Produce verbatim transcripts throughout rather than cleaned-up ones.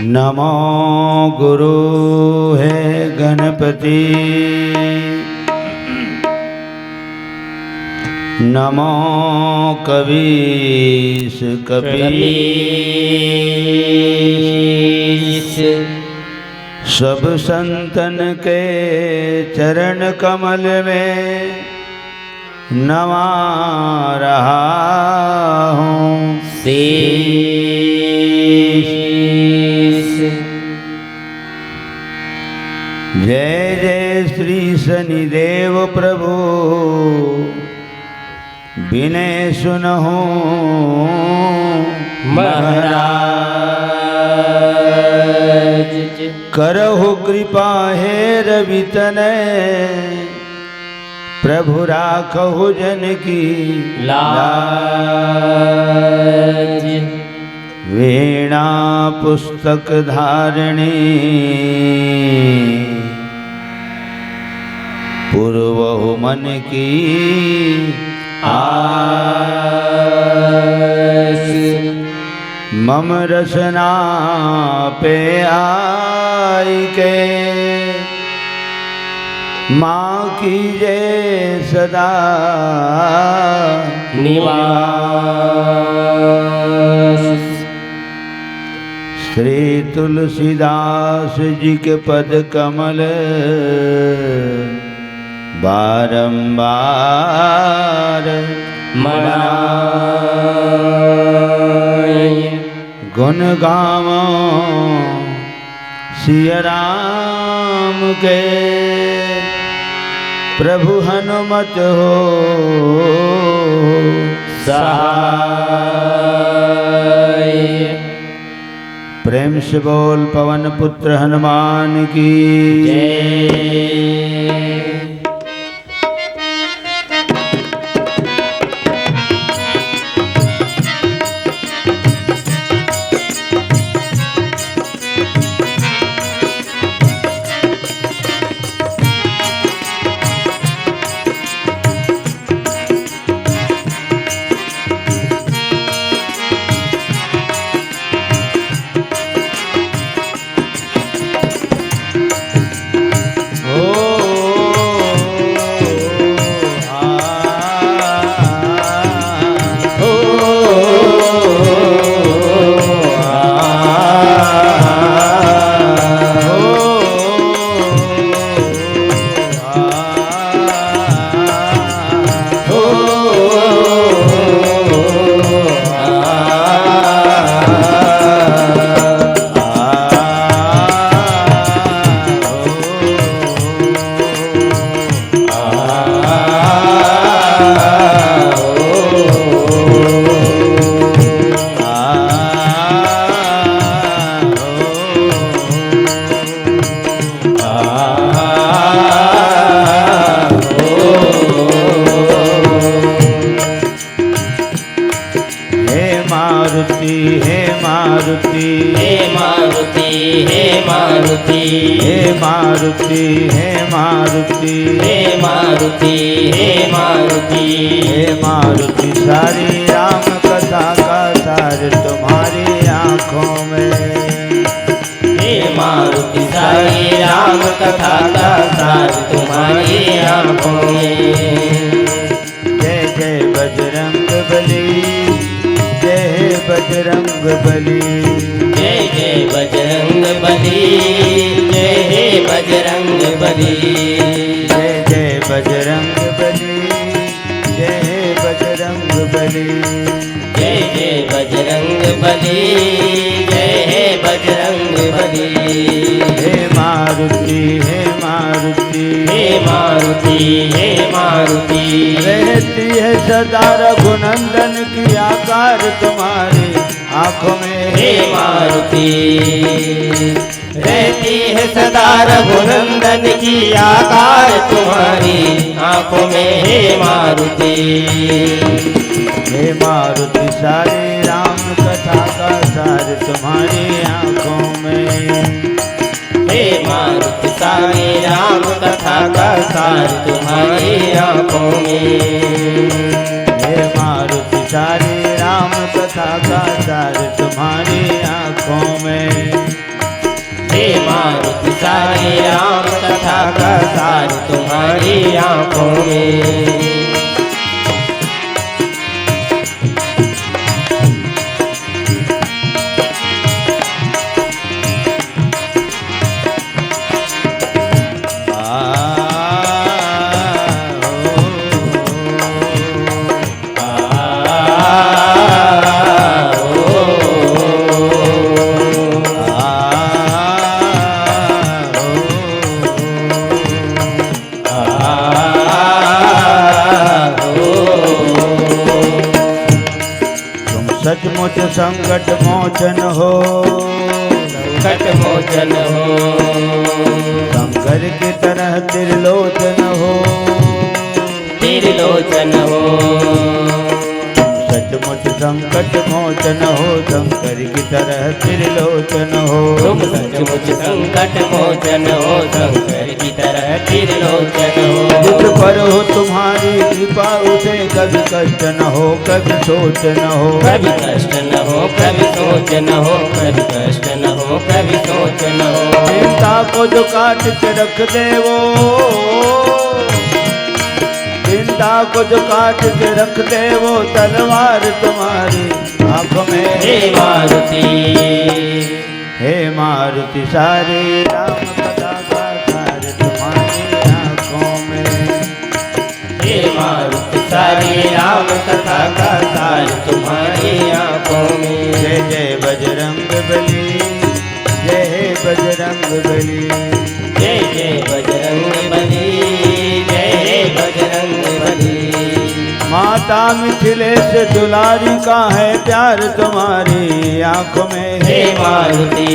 नमो गुरु हे गणपति, नमो कवीस कपीस। कपीस। सब संतन के चरण कमल में नवा रहा हूँ शीश। जय जय श्री शनिदेव प्रभु, विनय सुनहु महाराज। करहु कृपा हे रवि तनय, प्रभु राखहु जन की लाज। लाज। वीणा पुस्तक धारिणी, पुरवहु मन की आस। मम रसना पे आइके, माँ कीजे सदा निवास। श्री तुलसीदास जी के पद कमल बारंबार मनाए। गुण गावो सिया राम के, प्रभु हनुमत हो सहाय। प्रेम से बोल पवन पुत्र हनुमान की जय। हे मारुति, हे मारुति, हे मारुति, हे मारुति, हे मारुति, हे मारुति, हे मारुति, हे मारुति, हे मारुति, सारी राम कथा का सार तुम्हारी आंखों में। हे मारुति, सारी राम कथा का सार तुम्हारी आंखों में। जय जय बजरंग बली, जय हे बजरंग बली। जय जय बजरंग बली, जय हे बजरंग बली। जय जय बजरंग बली, जय हे बजरंग बली। जय जय बजरंग बली, जय हे बजरंग बली। हे मारुति, हे मारुति, हे मारुति, हे मारुति। रहती है सदा रघुनंदन की आकार तुम्हारी आंखों में। हे मारुति, रहती है सदा रघुनंदन की आकार तुम्हारी आंखों में, हे मारुति। हे मारुति, सारी राम कथा का सार तुम्हारी आंखों में। हे मारुति, सारी राम कथा का सार तुम्हारी आंखों में। हे मारुति, सारी राम कथा का सार तुम्हारी आंखों में। हे मारुति सारे राम कथा का सार तुम्हारी आंखों में। तुम सचमुच संकट मोचन हो, संकट मोचन हो। शंकर की तरह त्रिलोचन हो, त्रिलोचन हो। सचमुच संकट मोचन हो, शंकर की तरह त्रिलोचन हो। तुम सचमुच संकट मोचन हो, शंकर की तरह त्रिलोचन हो। जिस पर हो तुम्हारी कृपा, उसे कभी कष्ट न हो, कभी सोच न हो। कभी कष्ट न हो, कभी सोच न हो, कभी कष्ट न हो, कभी सोच न हो। चिंता को जो काट के रख दे वो, चिंता को जो काट के रख दे वो, तलवार तुम्हारी आंखों में। हे मारुति, हे मारुति सारी राम कथा का सार तुम्हारी आंखों में। हे मारुति सारी राम कथा का सार तुम्हारी आंखों में। जय जय बजरंग बली, जय हे बजरंग बली। जय जय बजरंग बली, जय हे बजरंग बली। माता मिथिलेश दुलारी का है प्यार तुम्हारी आंखों में। हे मारुति,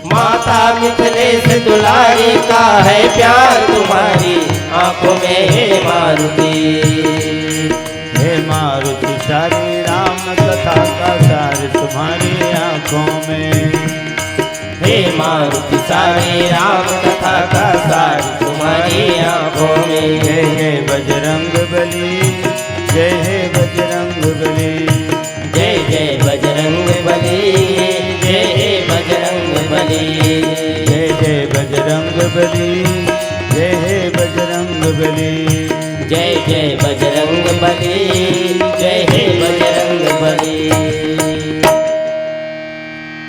माता मिथिलेश दुलारी का है प्यार तुम्हारी आंखों में। हे मारुति, हे मारुति सारी राम कथा का सार तुम्हारी आंखों में। हे मारुति सारी राम कथा का सार तुम्हारी आंखों में। जय जय बजरंग बली, जय हे बजरंग बली। जय जय बजरंग बली, जय हे बजरंग बली। जय जय बजरंग बली, जय हे बजरंग बली। जय जय बजरंग बली, जय हे बजरंग बली।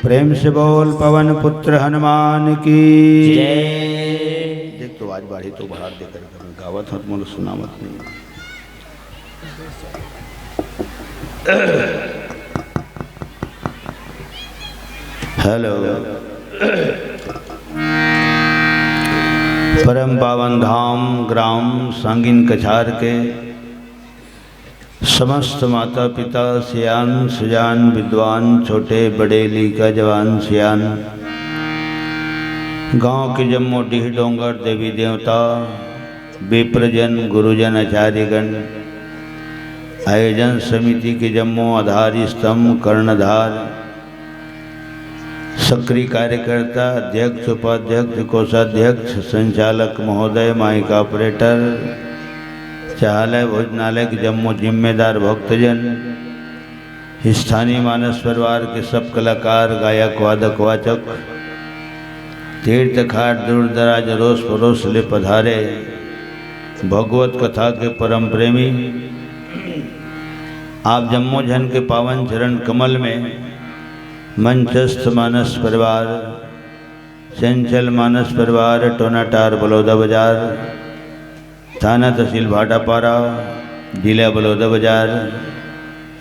प्रेम से बोल पवन पुत्र हनुमान की जय। देख तो आज बाढ़ी तो बाहर देकर गावत हत मोला सुनावत नहीं। हेलो। परम पावन धाम ग्राम सांगिन कछार के समस्त माता पिता, सियान सुजान, विद्वान, छोटे बड़े, लइका जवान सियान, गांव के जम्मो डीह डोंगर, देवी देवता, विप्रजन, गुरुजन, आचार्यगण, आयोजन समिति के जम्मो आधार स्तंभ, कर्णधार, सक्रिय कार्यकर्ता, अध्यक्ष, उपाध्यक्ष, कोषाध्यक्ष, संचालक महोदय, माइक ऑपरेटर, चाहालय भोजनालय के जम्मो जिम्मेदार भक्तजन, स्थानीय मानस परिवार के सब कलाकार, गायक, वादक, वाचक, तीर्थ खाट दूर दराज अरोस परोस ले पधारे भगवत कथा के परम प्रेमी, आप जम्मो झन के पावन चरण कमल में मंचस्थ मानस परिवार, चंचल मानस परिवार, टोनाटार बलौदा बाजार, थाना तहसील भाटापारा, जिला बलौदा बाजार,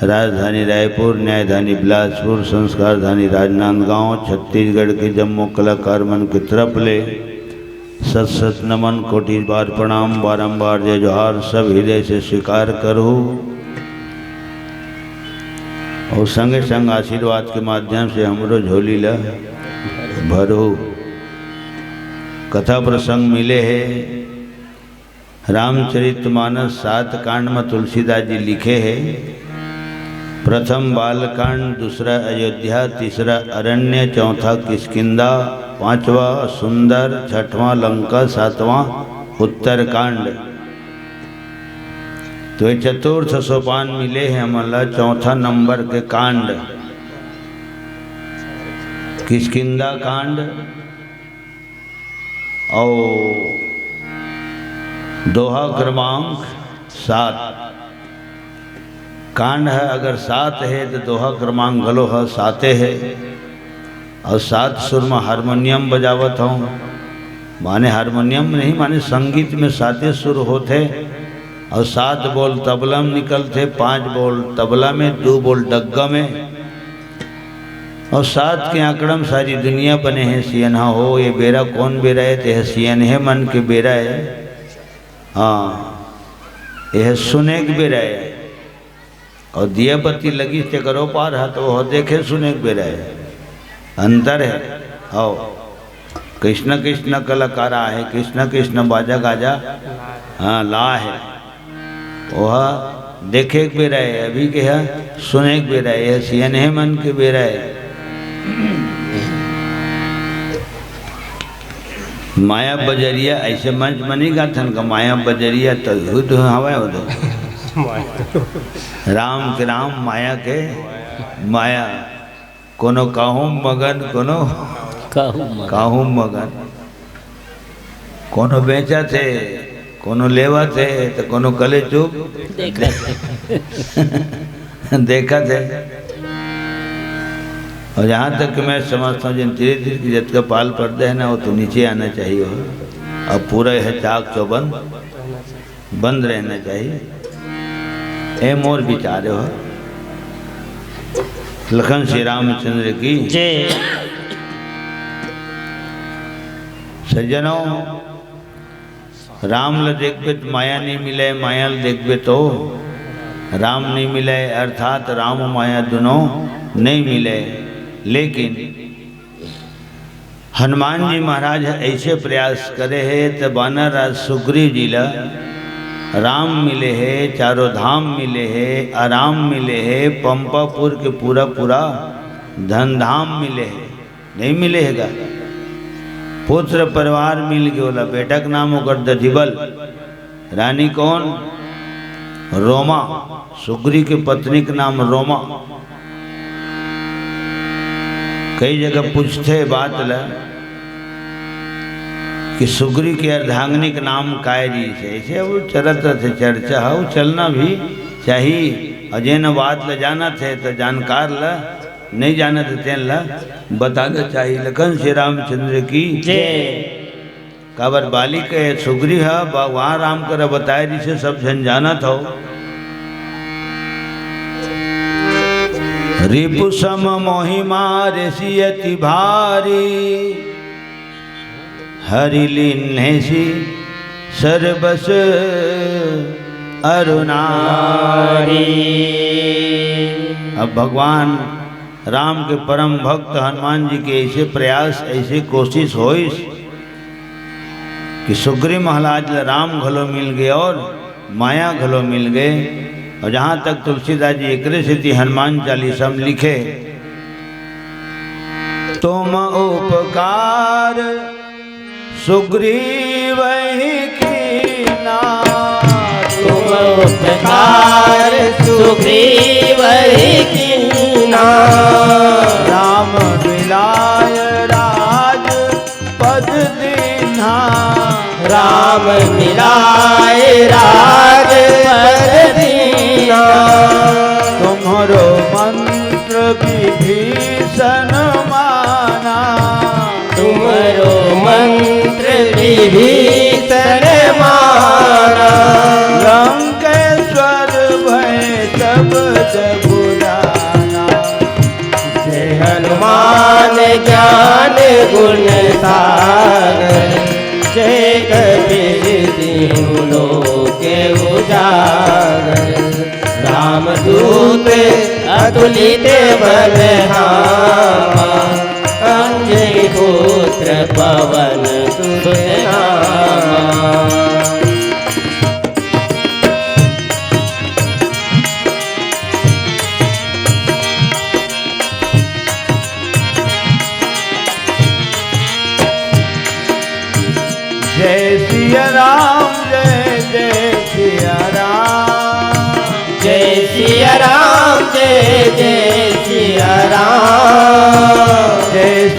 राजधानी रायपुर, न्यायधानी बिलासपुर, संस्कारधानी राजनांदगांव, छत्तीसगढ़ के जम्मो कलाकार मन के तरफ ले सत सत नमन, कोटि बार प्रणाम, बारंबार जय जोहार, सब हृदय से स्वीकार करहु। अउ संगे संग आशीर्वाद के माध्यम से हमरो झोली ला भरहु। कथा प्रसंग मिले हे रामचरित मानस सात कांड म तुलसीदास जी लिखे हे। प्रथम बालकांड, दूसरा अयोध्या, तीसरा अरण्य, चौथा किष्किंधा, पांचवा सुंदर, छठवां लंका, सातवां उत्तरकांड। तो ये चतुर्थ सोपान मिले हे हमन ला चौथा नंबर के कांड। किष्किंधा कांड अउ दोहा क्रमांक सात। कांड ह अगर सात हे त दोहा क्रमांक घलो ह साते हे। अउ सात सुर म हारमोनियम बजावत हंव, माने हारमोनियम नहीं, माने संगीत में साते सुर होथे। अउ सात बोल तबला में निकलथे, पांच बोल तबला में, दू बोल डग्गा में। अउ सात के आंकड़ा म सारी दुनिया बने हे सियनहा हो। ये बेरा कोन बेरा हे? तेह सियनहे मन के बेरा हे। हाँ, यह सुने के बेरा हे। अउ दिया बत्ती लगिस तेकर ओ पार ह, त ओह देखे सुने के बेरा हे। अंतर हे। हव, कृष्ण कृष्ण कलाकार आहे, कृष्ण कृष्ण बाजा गाजा, हाँ, ला हे। ओह देखे के बेरा हे, अभी के ह सुने के बेरा हे, यह सियनहे मन के बेरा हे। माया बजरिया, अइसे मंच म नइ गाथन का, माया बजरिया त हुद हवय ओ दे। राम के राम, माया के माया। कोनो काहू म मगन, कोनो काहू म मगन। काहू म मगन। कोनो बेचत हे, कोनो लेवत हे, त कोनो कले चुप देखत हे। देखत हे। अउ जहाँ तक कि मैं समझथंव, जेन तीरे-तीर के जतका पाल पर्दा हे ना, ओ तो नीचे आना चाहिए हो। अब पूरा यह चाक चौबंद बंद रहना चाहिए। ए मोर विचार हे हो। लखन श्री रामचंद्र की जय। सज्जनों, राम ल देखबे त माया नइ मिलय, माया ल देखबे तो राम नइ मिलय, अर्थात राम माया दुनों नइ मिलय। लेकिन हनुमान जी महाराज ह अइसे प्रयास करे हे, त बानर राज सुग्रीव जी ल राम मिले हे, चारों धाम मिले हे, आराम मिले हे, पंपापुर के पूरा पूरा धन धाम मिले हे। नइ मिले हे गा। पुत्र परिवार मिल गे ओला, बेटा के नाम ओकर दधिबल। रानी कोन? रोमा। सुग्रीव के पत्नी के नाम रोमा। कई जगह पूछथे बात ल कि सुग्रीव के अर्धांगिनी के नाम काय रिहिस हे। अइसे अब चलत रथे चर्चा, हव चलना भी चाही। अउ जेन बात ल जानत हे त जानकार ल नइ जानत हे तेन ल बताना चाही। लखन श्री रामचंद्र की जय। काबर बाली के सुग्रीव ह भगवान राम करा बताय रिहिस हे, सब झन जानत हव। रिपु सम मोहि मारिस अति भारी, हरि लीन्हेसि सरबस अरु नारी। अब भगवान राम के परम भक्त हनुमान जी के अइसे प्रयास, अइसे कोशिश होइस कि सुग्रीव महाराज ल राम घलो मिल गे अउ माया घलो मिल गे। अउ जहाँ तक तुलसीदास जी एकरे सेती हनुमान चालीसा म लिखे, तुम उपकार सुग्रीव ही कीना। तुम उपकार सुग्रीव ही कीना। राम मिलाय राज पद दीन्हा। राम मिलाय राज पद दीन्हा। तुम्हरो मंत्र विभीषण माना। तुम्हरो मंत्र विभीषण माना। लंकेश्वर भय सब जग जाना। जय हनुमान ज्ञान गुण सागर। जय कपीस तिहुँ लोक उजागर। रामदूत अतुलित बल धामा। अंजनी पुत्र पवन सुत नामा। जय सिया राम, जय जय सिया राम। जय सिया राम, जय जय सिया राम। जय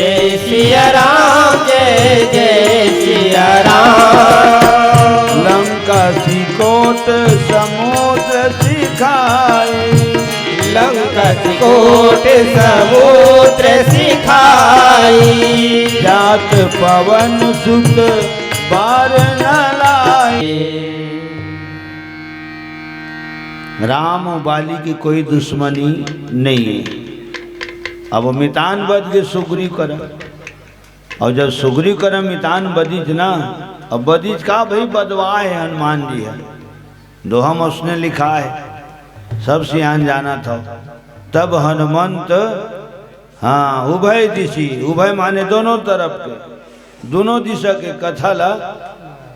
जय सिया राम, जय जय सिया राम। लंका सिकोट समुद्र सिखाई। लंका सिकोट समुद्र सिखाई। जात पवन सुत बार न लाई। राम अउ बाली के कोई दुश्मनी नहीं है। अब मितान बध गे सुग्रीव करा, अउ जब सुग्रीव करा मितान बधिस ना, अब बधिस का भाई, बधवाय हे हनुमान जी हे, दोहा म उसने लिखाय हे, सब सियान जानत हव। तब हनुमंत, हाँ, उभय दिशि, उभय माने दोनों तरफ के, दोनों दिशा के कथा ला,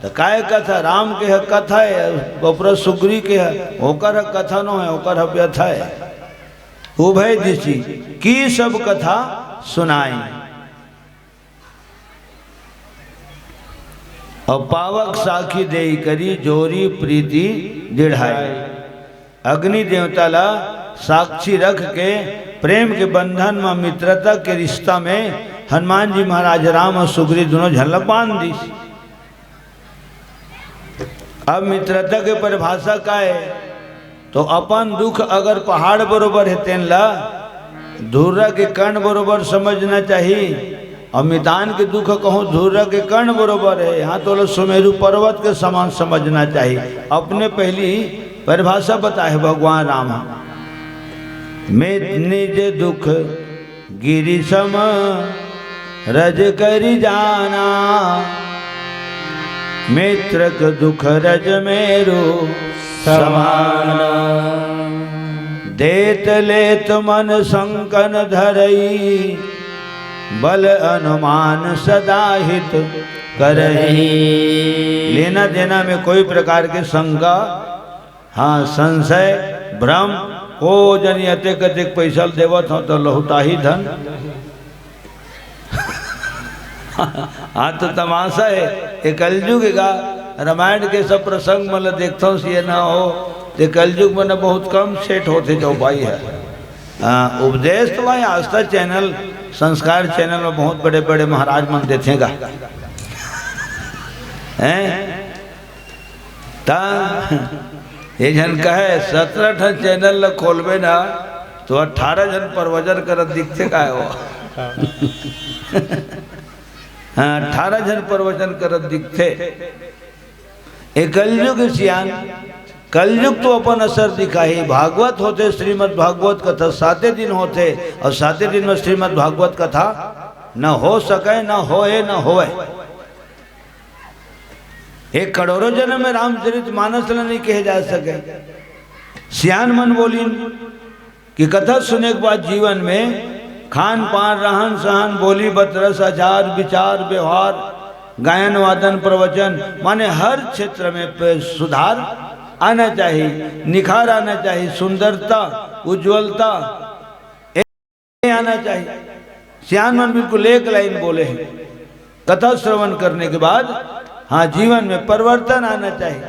त काय कथा, राम के ह कथा हे, ओपरा सुग्रीव के ह, ओकर ह कथा नो हे, ओकर ह व्यथा हे। उभय दिशि की सब कथा सुनाई। अउ पावक साखी देई करी जोरी प्रीति दिढ़ाई। अग्नि देवता ला साक्षी रख के प्रेम के बंधन म मित्रता के रिश्ता में हनुमान जी महाराज राम अउ सुग्रीव दोनों झन ला बांध दिस। अब मित्रता के परिभाषा का हे? तो अपन दुख अगर पहाड़ बरोबर हे तेन ला धुर्रा के कण बरोबर समझना चाही, अउ मितान के दुख कहूँ धुर्रा के कण बरोबर हे, यहाँ तोला सुमेरु पर्वत के समान समझना चाही। अपने पहली परिभाषा बताए हे भगवान राम ह, "मित निज दुख गिरि सम रज करि जाना, मित्रक दुख रज मेरु समाना। देत लेत मन संकन धरई, बल अनुमान सदा हित करई।" लेना देना में कोई प्रकार के शंका, हाँ, संशय, भ्रम, को जनी अतेक अतेक पैसा ल देवत हव त लहुटाही धन। हाँ, तो तमाशा हे, ये कलयुग हे गा, रामायण के सब प्रसंग मन ल देखथव, ये ना हो, ते कलयुग में न बहुत कम सेट होथे जो भाई हे। हाँ, उपदेश तो भाई आस्था चैनल, संस्कार चैनल में बहुत बड़े बड़े महाराज मन देथे गा। हैं? त ये झन कहे, सतरा ठन चैनल ल खोलबे ना, तो अठारह झन प्रवचन करत दिखथे काय हो? हाँ, अठारह झन प्रवचन करत दिखथे। ए कलयुग सियान, कलयुग तो अपन असर दिखाही। भागवत होथे, श्रीमद् भागवत कथा साते दिन होथे, अउ साते दिन में श्रीमद् भागवत कथा न हो सके, न होए, न होए। एक करोड़ों जन्म में रामचरित मानस ल नहीं कहे जा सके। सियान मन बोलिन कि कथा सुने के बाद जीवन में खान पान, रहन सहन, बोली बतरस, आचार विचार, व्यवहार, गायन वादन, प्रवचन, माने हर क्षेत्र में पे-, सुधार आना चाहिए, निखार आना चाहिए, सुंदरता, उज्ज्वलता आना चाहिए। सियान मन बिल्कुल एक लाइन बोले हैं, कथा श्रवण करने के बाद, हाँ, जीवन में परिवर्तन आना चाहिए।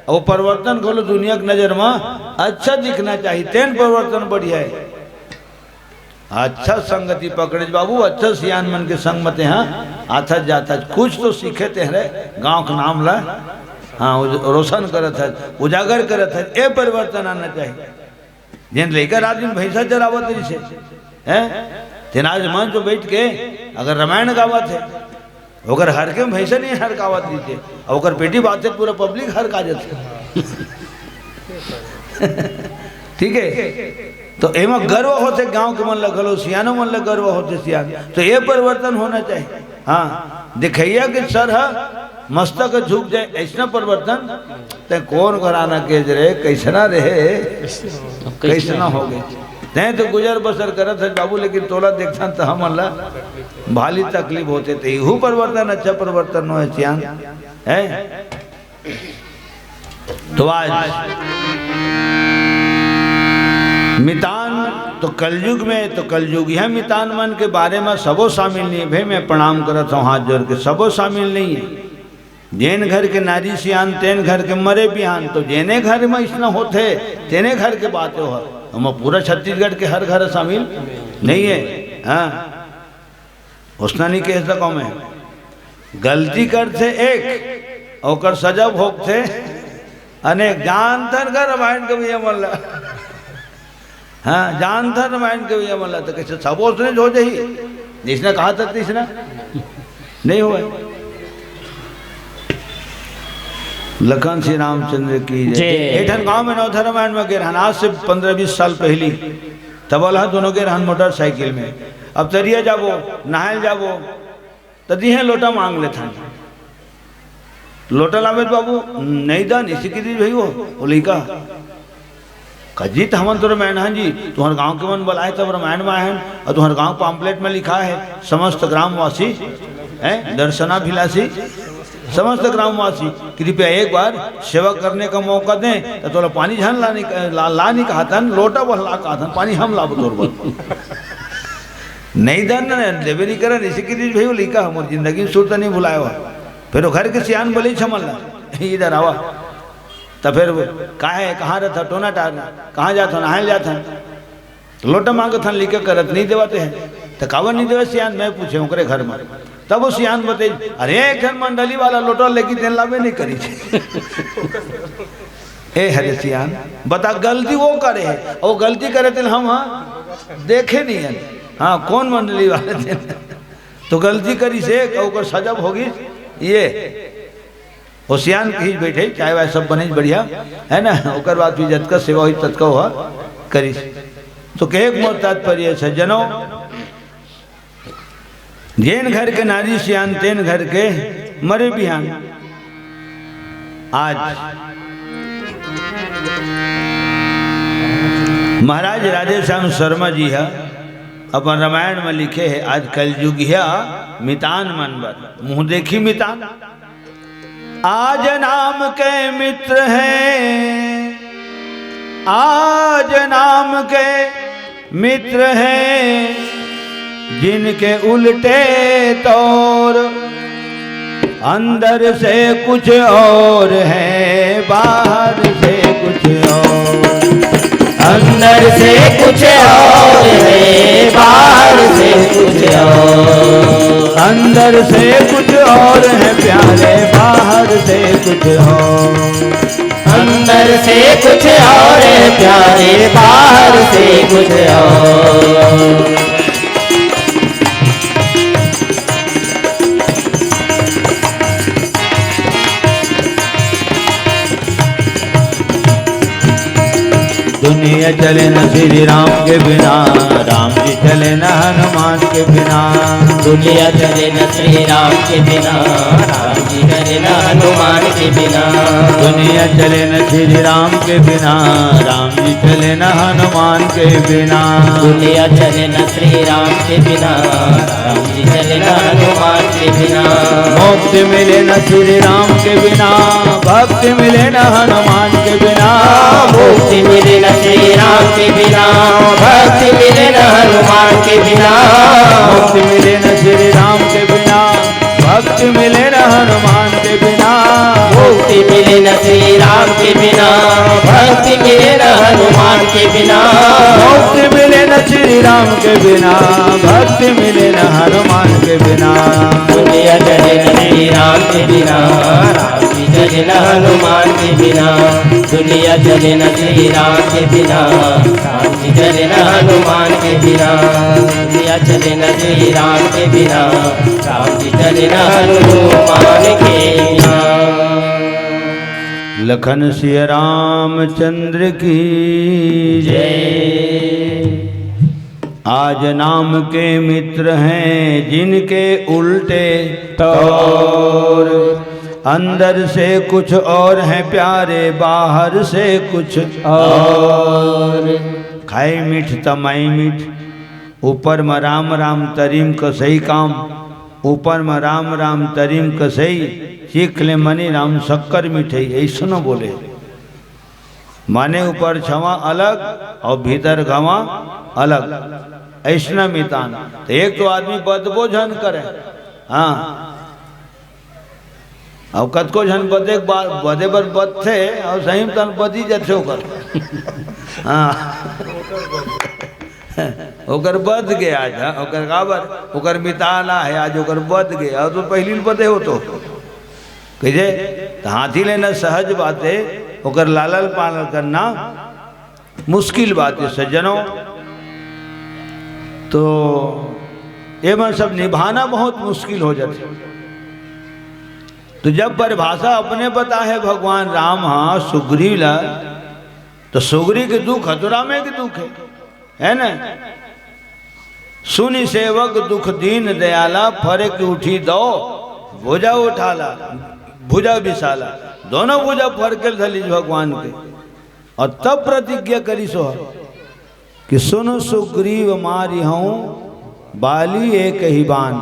अउ परिवर्तन घलो दुनिया के नजर में अच्छा दिखना चाहिए, तेन परिवर्तन बढ़िया हे। अच्छा संगति पकड़े बाबू, अच्छा सियान मन के संग म तेहा आथस जाथस, कुछ तो सीखे तेहरे गांव के नाम ला, हाँ, उज-, रोशन करत हस, उजागर करत हस, ए परिवर्तन आना चाहिए। जेन लइका रात दिन भैंसा चरावत रहिस हे, हैं? तेन आज मंच में बैठ के अगर रामायण गावत हे, ओकर हरके में भैंसा नहीं हरकावत रहिस हे, अउ ओकर पेटी बाजथे पूरा पब्लिक हरका जाथे। ठीक हे, तो एमा गर्व होथे, गांव के मन ल घलो, सियानो मन ल गर्व होथे सियान, तो ये परिवर्तन होना चाहिए। हाँ, दिखइया के सर ह मस्तक झुक जाए, अइसना परिवर्तन। तैं कोन घराना के रे, कइसना रहे, कइसना हो गे। तैं तो गुजर बसर करत हस बाबू, लेकिन तोला देखथन त हमन ला भारी तकलीफ होथे। त इहू परिवर्तन अच्छा परिवर्तन नोहे सियान, हैं? तो आज मितान तो कलयुग में, तो कलयुगिया मितान मन के बारे में सबो शामिल नहीं हे। भाई, मैं प्रणाम करत हूँ हाथ जोड़ के, सबो शामिल नहीं हे। जेन घर के नारी सियान, तेन घर के मरे बिहान, तो जेने घर में अइसना होथे, तेने घर के बात हो। हम पूरा छत्तीसगढ़ के हर घर शामिल नहीं हे। हाँ, ओसना नहीं कह सकौं मैं। गलती करथे एक, ओकर सजा भोगथे अनेक। जानथन का रामायण के भैया मन ला, हाँ, जानथन रामायण के भैया मन ला, तो कइसे सब ओसने हो जाही, जइसना कहा था तइसना नहीं होय। लखन श्री रामचंद्र की जय। जय। एक ठन गांव में नवधा रामायण में गे रहन, आज से पन्द्रह बीस साल पहली। तब ओला दोनों गे रहन मोटरसाइकिल में। अब तरिया जाबो, नहाए ल जाबो, त दिहे लोटा मांग लेथन। लोटा लाबे त बाबू, "नहीं दा, नहीं सीखी दीस भाई वो।" वो लइका, "कजी त हमन तो रामायण हन जी, तुम्हर गांव के मन बलाए तब रामायण में आए हन, अउ तुम्हर गांव पाम्पलेट में लिखा हे, समस्त ग्रामवासी, हैं, दर्शनाभिलाषी, समस्त ग्रामवासी, कृपया एक बार सेवा करने का मौका दें।" त तोला पानी झन लाने का, ला, लाने कहाथन, लोटा बस ला कहाथन, पानी हम लाबो तोर बर। नहीं दा न, देबे नहीं करन, अइसे कहि दीस भाई वो लइका, मोर जिंदगी में सुरता नहीं भुलाए हो। फिर वो घर के सियान बोले, "छमल ना, इधर आवा।" त फिर वो, "का हे, कहाँ रहथव?" "टोना टार।" "कहाँ जाथव?" "नहाए ल जाथन।" त लोटा मांगथन, लइका करत नहीं देवत हे। त काबर नहीं देवत सियान, मैं पूछे ओकरे घर में। तब वो सियान बते, "अरे, एक ठन मंडली वाला लोटा लेके तेन लाबे नहीं करी।" ए हरे सियान, बता, गलती वो करे हे, वो गलती करे तेन हम, हाँ, देखे नहीं हन। हाँ, कौन मंडली वाले तेन? तो गलती करिस हे, ओकर सजा भोगिस ये। वो सियान कहिस, "बैठे, चाय वाय सब बने बढ़िया, है ना?" ओकर बाद भी जतका सेवा होई, ततका वो करिस। तो कहे के मोर तात्पर्य हे, जनों, जेन घर के नारी सियान, तेन घर के मरे बिहान। आज महाराज राधेश्याम शर्मा जी ह अपन रामायण में लिखे हे, आज कलजुगिया मितान मन बर, मुंह देखी मितान। आज नाम के मित्र हैं, आज नाम के मित्र हैं, जिनके उल्टे तौर, अंदर से कुछ और है, बाहर से कुछ और। अंदर से कुछ और है, बाहर से कुछ और। अंदर से कुछ और है प्यारे, बाहर से कुछ और। अंदर से कुछ और है प्यारे, बाहर से कुछ और। दुनिया चले न श्री राम के बिना, राम जी चले न हनुमान के बिना। दुनिया चले न श्री राम के बिना, राम जी चले न हनुमान के बिना। दुनिया चले न श्री राम के बिना, राम जी चले न हनुमान के बिना। दुनिया चले न श्री राम के बिना, राम जी चले न हनुमान के बिना। मुक्ति मिले न श्री राम के बिना, भक्ति मिले न हनुमान के बिना। मुक्ति मिले न श्री राम के बिना, भक्ति मिले न हनुमान के बिना। मुक्ति मिले न श्री राम के बिना, भक्ति मिले न हनुमान के बिना। मुक्ति मिले न श्री राम के बिना, भक्ति मिले न हनुमान के बिना। मुक्ति मिले न श्री राम के बिना, भक्ति मिले न हनुमान के बिना। दुनिया चले न श्री राम के बिना, राम जी चले न हनुमान के बिना। दुनिया चले न श्री राम के बिना, राम जी चले न हनुमान के बिना। दुनिया चले न श्री राम के बिना, राम जी चले न हनुमान के बिना। लखन सिया रामचंद्र की जय। आज नाम के मित्र हैं जिनके उल्टे तौर। अंदर से कुछ और हैं प्यारे, बाहर से कुछ और। खाई मीठ तमाई मीठ, ऊपर म राम राम तरी म कसई काम, ऊपर म राम राम तरी म कसई, चीख ले मनी राम शक्कर मिठई, अइसनो बोले। माने ऊपर छवा अलग अउ भीतर घवा अलग, अइसना मितान। त एक तो आदमी बदबो झन करे, हाँ, अउ कतको झन बदे के बा-, बदे बर बदथे, अउ सही म तन बदी जथे ओकर। हाँ। ओकर बद गे आज, हाँ, ओकर काबर, ओकर मितान आहे आज, ओकर बद गे, अउ तो पहिली ल बदे हो तो। कइसे? त हाथी लेना सहज बात हे, ओकर लालन पालन करना मुश्किल बात हे सज्जनों। तो ये मन सब निभाना बहुत मुश्किल हो जाथे। तो जब परिभाषा अपने बताहे भगवान राम ह सुग्रीव ला, तो सुग्रीव के दुख ह तो रामे के दुख हे, हे ना? सुनि सेवक दुख दीन दयाला, फरकि उठी दौ भुजा उठाला, भुजा बिसाला। दोनों भुजा फरके ल धलिस भगवान के, अउ तब प्रतिज्ञा करिस ह कि सुन सुग्रीव मारिहौं बाली एकहि बान।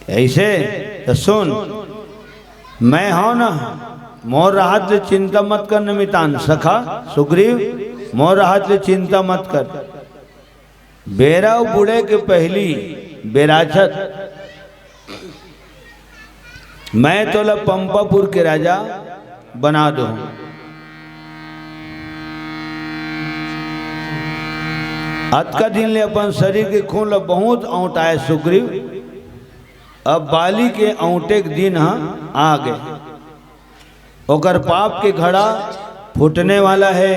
अइसे त सुन, मैं हौं न, मोर रहत ले चिंता मत कर न मितान, सखा सुग्रीव, मोर रहत ले चिंता मत कर। बेरा बुड़े के पहिली बेराछत मैं तोला पंपापुर के राजा बना दूं। अतका दिन ले अपन शरीर के खून ल बहुत औंटाए सुग्रीव, अब बाली के औंटे के दिन ह आ गे। ओकर पाप के घड़ा फूटने वाला हे,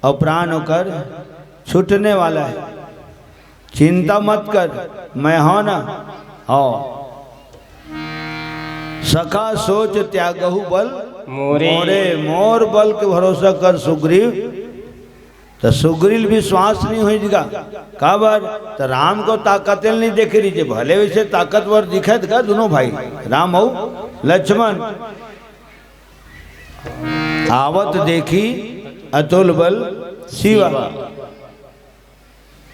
अउ प्राण ओकर छूटने वाला हे। चिंता मत कर, मैं हौं ना, हौं। सखा सोच त्यागहु बल मोरे। मोरे, मोर बल के भरोसा कर सुग्रीव। त सुग्रीव ल विश्वास नइ होइस गा। काबर? त राम के ताकत ल नइ देखे रहिस हे। भले वइसे ताकतवर दिखत गा दुनों भाई, राम अउ लक्ष्मण। आवत देखि अतुल बल शिवा।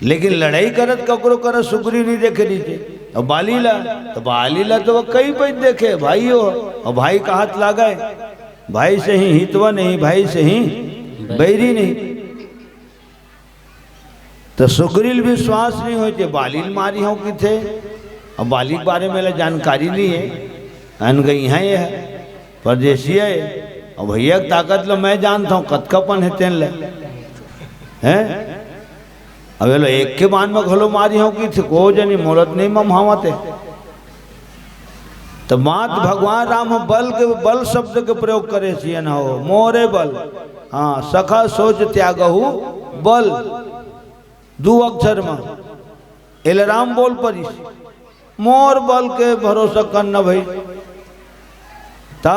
लेकिन लड़ई करत ककरो करा सुग्रीव नइ देखे रहिस हे। अउ बाली ला, त बाली ला तो वो कई पइत देखे, भाई हो। अउ भाई कहत लागे, भाई से ही हितवा नहीं, भाई से ही बैरी नहीं। त सुग्रीव ल विश्वास नइ होइस हे, बाली ल मारिहौं कहिथे। अब बाली के बारे में ला जानकारी नइ हे, अनगइहा हे, परदेसिया हे। अब भइया के ताकत ल मैं जानत हौं, कतका पन हे तेन ल, हैं? अब ये लो एक के बान में घलो मारिहौं कहिथे, को जनी मोला त नइ ममहावत हे। त मात भगवान राम ह बल के, बल शब्द के प्रयोग करे सियन हो, मोरे बल। हाँ, सखा सोच त्यागहु बल। दू अक्षर म एला राम बोल परिस, मोर बल के भरोसा करना भाई। त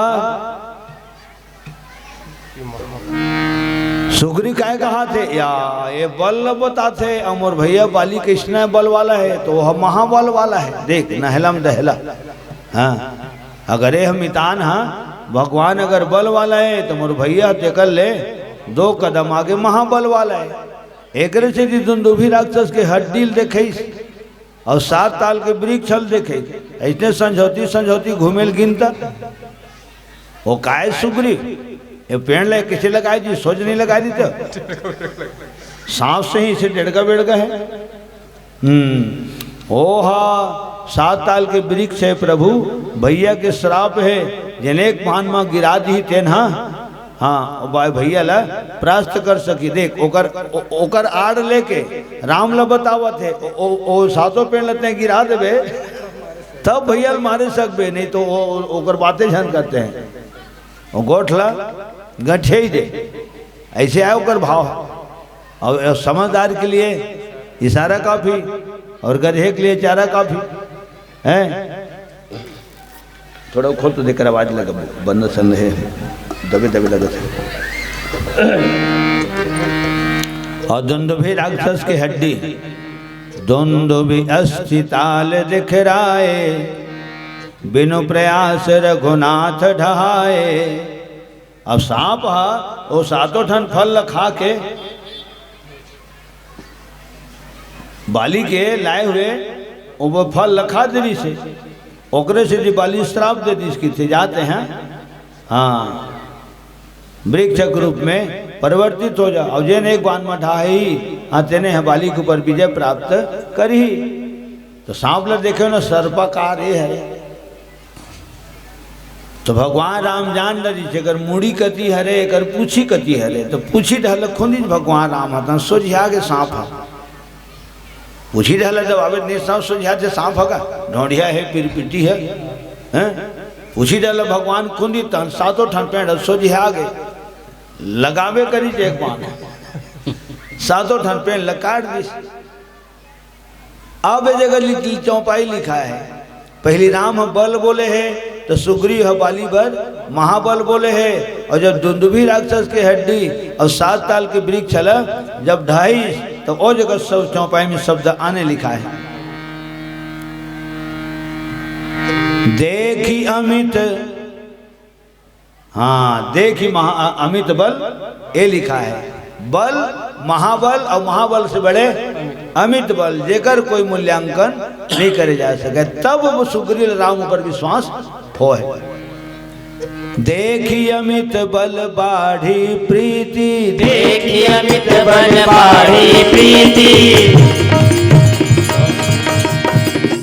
सुग्रीव काय कहत हे, या ये बल ल बतात हे, अउ मोर भइया बाली कइसना बल वाला हे, त वो ह महाबल वाला हे। देख, नहला म दहला। हाँ, अगर ये ह मितान ह भगवान अगर बल वाला हे, त मोर भइया तेकर ले दो कदम आगे महाबल वाला हे। एकरे सेती दुंदुभी राक्षस के हड्डी ल देखइस। अउ सात ताल के वृक्ष ल देखे, अइसने संझौती संझौती घूमे ल गिनता। वो काय सुग्रीव, ये पेड़ ले कइसे लगाय दिस, सोझ नइ लगाय दिस त। साँप से ही अइसे डेड़गा बेड़गा हे। हम्म, ओ हा सात ताल के वृक्ष हे प्रभु, भइया के श्राप हे, जेन एक बान म गिरा दिही तेन ह हाँ, ओ बाय भइया ला परास्त कर सकी। देख, ओकर, ओ-, ओकर आड़ लेके राम ला बतावत हे, ओ, ओ, ओ सातों पेड़ ला तैं गिरा देबे, तब भइया ला मारे सकबे, नहीं तो ओ, ओ, ओकर बाते झन करते हैं। ओ गोठ ला गठियाई दे, अइसे आय ओकर भाव। अउ समझदार के लिए इशारा काफी अउ गधे के लिए चारा काफी। हैं? थोड़ा खोल तो देख, आवाज लगा, बंद सन हे, दबे दबे लगत हे। अउ दुंदुभी राक्षस के हड्डी, दुंदुभी अस्थि ताल दिख राय, बिनु प्रयास रघुनाथ ढहाय। अब साँप ह ओ सातों ठन फल ल खा के बाली के लाए हुए वो फल ल खा दे रहिस हे, ओकरे सेती बाली श्राप दे दिस कि ते जाते हैं, हाँ, वृक्ष के रूप में परिवर्तित हो जा, अउ जेन एक बान म ढाही, हाँ, तेने ह बाली के ऊपर विजय प्राप्त करही। तो साँप ल देखे ना, सर्पाकार ये हे, तो भगवान राम जान डरिस, एकर मुड़ी कति हरे, एकर पूछी कति हरे। तो पूछी डहर ल खुंदिस भगवान राम ह, त सोझिया गे सांप ह। पूछी डहर ल दबाबे त नइ सांप सोझियाथे, सांप ह का? ढोंढ़िया हे, पिरपिटी हे, हैं? पूछी डहर ल भगवान खुंदिस, तहन सातों ठन पेंड़ सोझिया गे। लगाबे करिस एक बाण, सातों ठन पेंड़ ल काट दिस। अब ए जगह लिख, चौपाई लिखा हे, पहिली राम ह बल बोले हे, त सुग्रीव ह बाली बर महाबल बोले हे, अउ जब दुंदुभी राक्षस के हड्डी अउ सात ताल के वृक्ष ल जब ढाइस, त ओ जगह सब चौपाई में शब्द आने लिखा हे। देखि अमित हाँ, देखि महा-, अ-, अमित बल, ए लिखा हे। बल, महाबल अउ महाबल से बड़े अमित बल, जेकर कोई मूल्यांकन नइ करे जा सके। तब वो सुग्रीव राम ऊपर विश्वास होय। देखि अमित बल बाढ़ी प्रीति, देखि अमित बल बाढ़ी प्रीति।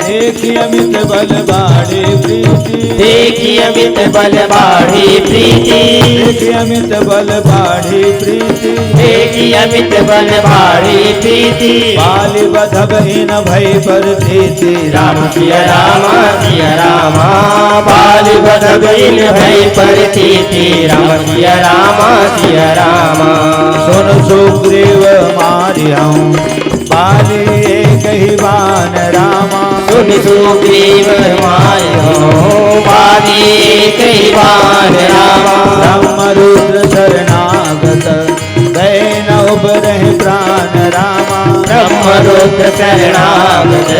देखि अमित बल बाढ़ी प्रीति। देखि अमित बल बाढ़ी प्रीति। देखि अमित बल बाढ़ी प्रीति। देखि अमित बल बाढ़ी प्रीति। बालि बधब इन भई परतीति। राम सिया राम सिया राम। बालि बधब इन भई परतीति। राम सिया राम सिया राम। सुन सुग्रीव मारिहउँ बाली एक ही बान रामा। सुन सुग्रीव मारिहउँ बाली एक ही बान रामा। ब्रह्म रुद्र शरणागत गए न उबरहि प्रान रामा। ब्रह्म रुद्र शरणागत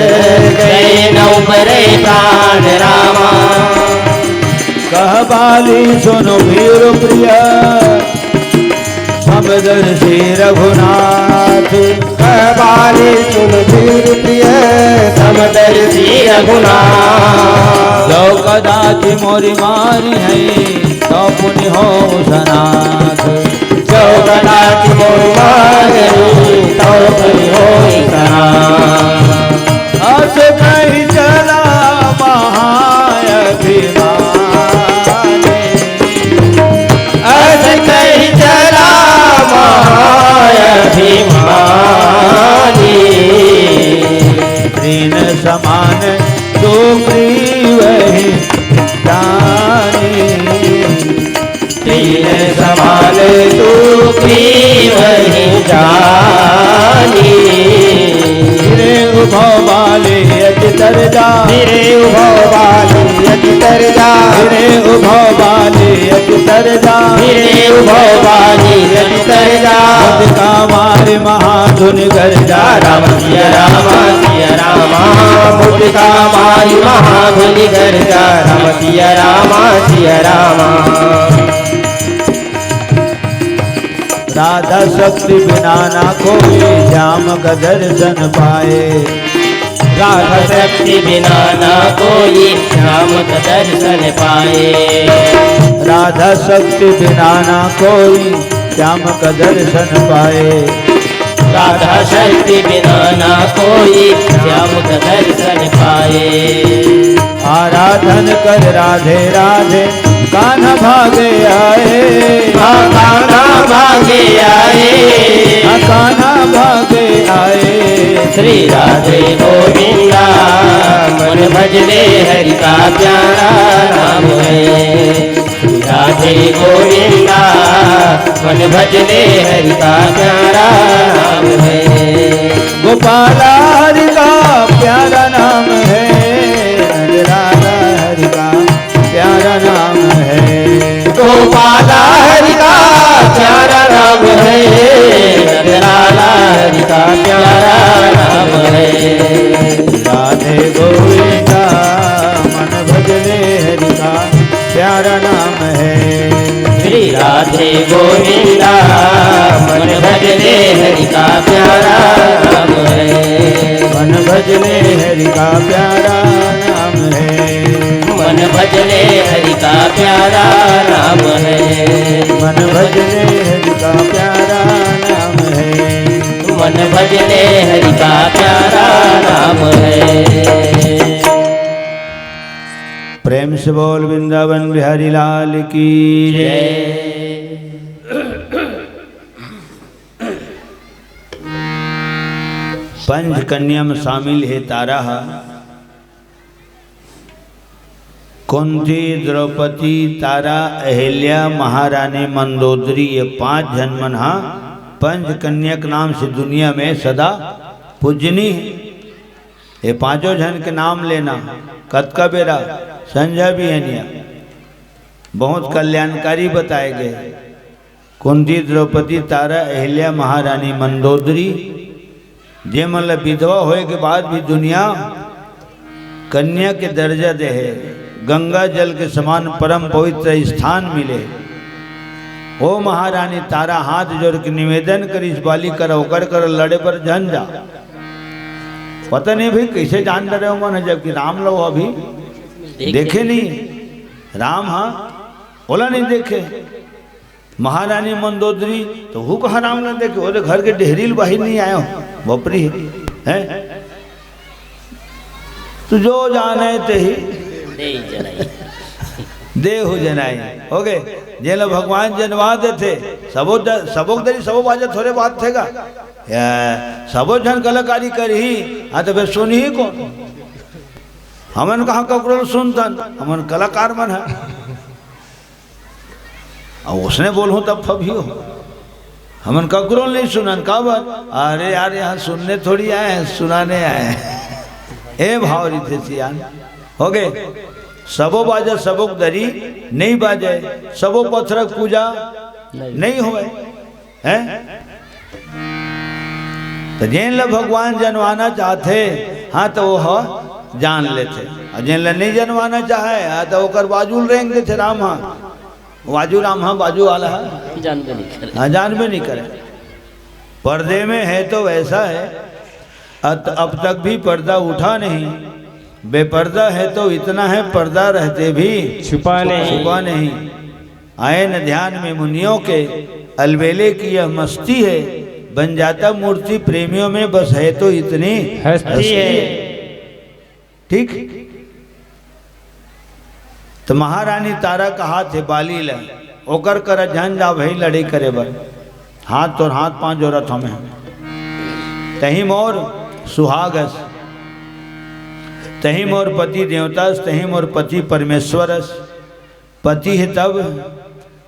गए न उबरहि प्रान रामा। कह बाली सुन वीर प्रिय समदर्शी रघुनाथ। कह बाली सुन वीर प्रिय समदर्शी रघुनाथ। जो कदाचि मोरि मारिहैं तो पुनि होउ सनाथ। जो कदाचि मोरि मारिहैं तो पुनि होउ सनाथ। अस कहि चला महाअभिमानी। अस कहि चला महाअभिमानी। तृण समान सुग्रीव ही जानी। तृण समान सुग्रीव ही जानी। फिरे उभव बाली अति तरजा। फिरे उभव बाली अति तरजा। फिरे उभव बाली अति तरजा। फिरे उभव बाली अति तरजा। मुदिका मारि महाधुनि गर्जा। राम सिया राम सिया राम। मुदिका मारि महाधुनि गर्जा। राम सिया राम सिया राम। राधा शक्ति बिना ना कोई श्याम का दर्शन पाए। राधा शक्ति बिना ना कोई श्याम का दर्शन पाए। राधा शक्ति बिना ना कोई श्याम का दर्शन पाए। राधा शक्ति बिना ना कोई श्याम का दर्शन पाए। आराधन कर राधे राधे कान्हा भागे आए। हाँ, कान्हा भागे आए। हाँ, कान्हा भागे आए। श्री राधे गोविंदा मन भजले हरि का प्यारा नाम है। राधे गोविंदा मन भजले हरि का प्यारा नाम है। गोपाला हरि का प्यारा नाम है। नंद लाला हरि का प्यारा नाम है। गोपाला हरि का प्यारा नाम है। नंद लाला हरि का प्यारा नाम है। राधे गोविंदा मन भजले हरि का प्यारा नाम है। श्री राधे गोविंदा मन भजले हरि का प्यारा नाम है। मन भजले हरि का प्यारा नाम है। मन भजले हरि का प्यारा नाम है। मन भजले हरि का प्यारा नाम है। मन भजले हरि का प्यारा नाम है। प्रेम बोल वृंदावन बिहारी लाल की जय। पंच कन्या में शामिल हे तारा ह। कुंती, द्रौपदी, तारा, अहिल्या, महारानी मंदोदरी, ये पांच झन मन ह पंच कन्या के नाम से दुनिया में सदा पूजनीय हे। ये पांचों झन के नाम लेना, कतका बेरा, संझा बिहनिया, बहुत कल्याणकारी बताए गए। कुंती, द्रौपदी, तारा, अहिल्या, महारानी मंदोदरी, जे मन ल विधवा होए के बाद भी दुनिया कन्या के दर्जा दे हे, गंगा जल के समान परम पवित्र स्थान मिले। ओ महारानी तारा हाथ जोड़ के निवेदन करिस, बाली कर ओकर कर लड़े बर झन जा। पता नहीं भाई कैसे जान डरे हो मन, जबकि राम लो अभी देखे देखे नहीं। नहीं, राम हा ओला नहीं देखे। महारानी मंदोदरी तो हु कहा राम ला देखे, ओदे घर के डेहरी ल बाहिर नहीं आयो, बपरी है। तू जो जाने ते ही देहु जनाई। देहु जनाई। हो गए, जेला भगवान जनवा देथे, सबो द-, सबो दरी, सबो बाजा थोरे बात थेगा। या, सबो झन कलाकारी करही, हाँ, तो फिर सुनही कौन? हमन कहाँ ककरो ल सुनथन, हमन कलाकार मन है। अब उसने बोलूं तब फबियो। हमन ककरो नहीं सुनन, काबर? अरे यार, यहाँ सुनने थोड़ी आए हैं, सुनाने आए हैं। ए भाव रीते सियान, हो गए। सबो बाजा, सबो दरी नहीं बाजे, सबो पत्थर पूजा नहीं। नहीं होए, हैं? तो जेन ला भगवान जनवाना चाहते, हाँ, तो वो ह जान लेते, और जेन ला नहीं जनवाना चाहे, हाँ, तो ओकर बाजू ल रेंग देते राम, हाँ। बाजू राम, हाँ, बाजू वाला है। जानबे नहीं करे। हाँ, जानबे नहीं करे। पर्दे में है तो वैसा है, अत-, अब तक भी पर्दा उठा नहीं। बेपर्दा है तो इतना है, पर्दा रहते भी छुपा नहीं। छुपा नहीं। आए न ध्यान में मुनियों के, अलबेले की यह मस्ती है। बन जाता मूर्ति प्रेमियों में, बस है तो इतनी हस्ती हस्ती है। है। ठीक। तो महारानी तारा कहाथे बाली ल, ओकर करा झन जा भाई लड़ाई करे बर, हाथ तोर हाथ पांव जोरत हमें। तही मोर सुहाग अस, तही मोर पति देवता अस, तही मोर पति परमेश्वर अस। पति हे तब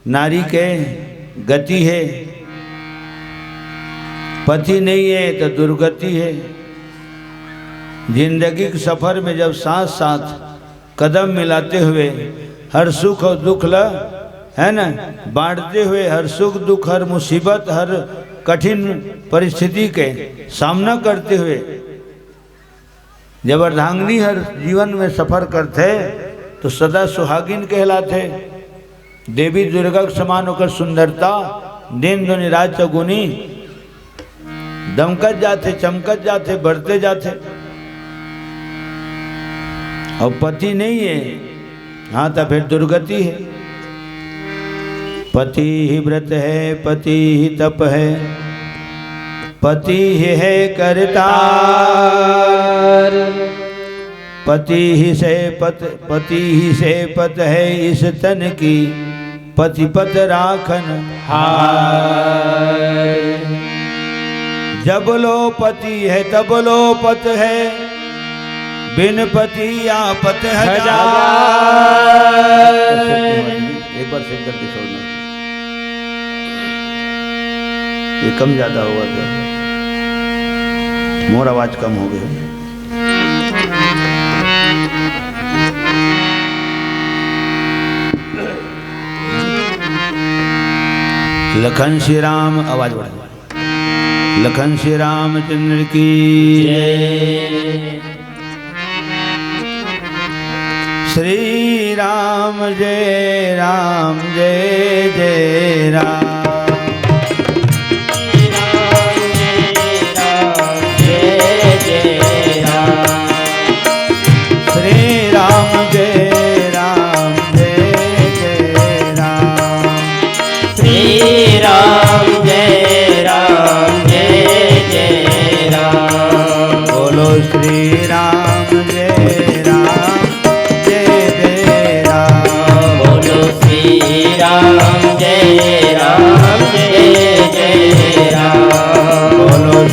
नारी के गति हे, पति नहीं हे तो दुर्गति हे। जिंदगी के सफर में जब साथ साथ कदम मिलाते हुए हर सुख और दुख ला, है ना, बांटते हुए हर सुख दुख, हर मुसीबत, हर कठिन परिस्थिति के सामना करते हुए जब अर्धांगिनी हर जीवन में सफर करथे, तो सदा सुहागिन कहलाथे। देवी दुर्गा के समान ओकर सुंदरता दिन दुनी रात चौगुनी दमकत जाथे, चमकत जाथे, बढ़ते जाथे। और पति नहीं है, हाँ, तो फिर दुर्गति है। पति ही व्रत है, पति ही तप है, पति ही है करतार। पति ही से पत, पति ही से पत है इस तन की, पति पत राखन हार। जब लो पति है, तब लो पत है, बिन पति आपत हजार। हजार। एक बार sing करके छोड़ना, ये कम ज्यादा होगा क्या? मोर आवाज कम हो गई। लखन श्री राम, आवाज बढ़ा। लखन श्री रामचंद्र की जय। श्री राम जय राम जय जय राम। श्री राम जय राम जय जय राम। श्री राम जय राम जय जय राम। बोलो श्री राम जय राम जय जय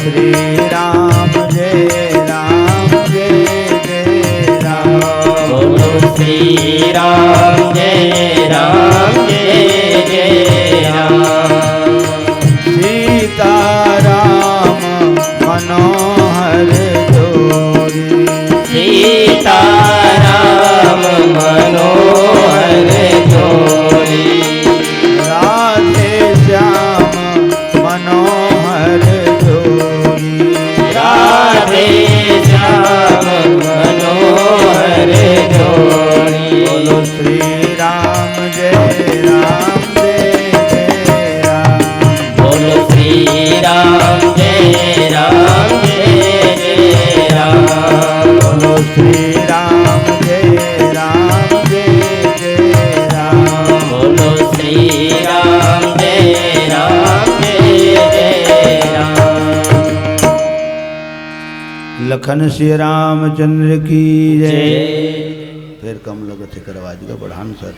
श्री राम जय राम जय जय राम। बोलो श्री राम जय राम जय जय राम। सीताराम मनोहर जोड़ी। सीताराम मनोहर जोड़ी। राधे श्याम मनोहर जोड़ी। राधे श्याम मनोहर जोड़ी। बोलो श्री राम जय राम जय जय राम। बोलो श्री राम जय राम जय जय राम। बोलो श्री राम जय राम जय जय राम। बोलो श्री राम जय राम जय जय राम। लखन श्री रामचंद्र की जय। जय। फिर कम लगत हे करवा दीजिएगा बढ़ान सर।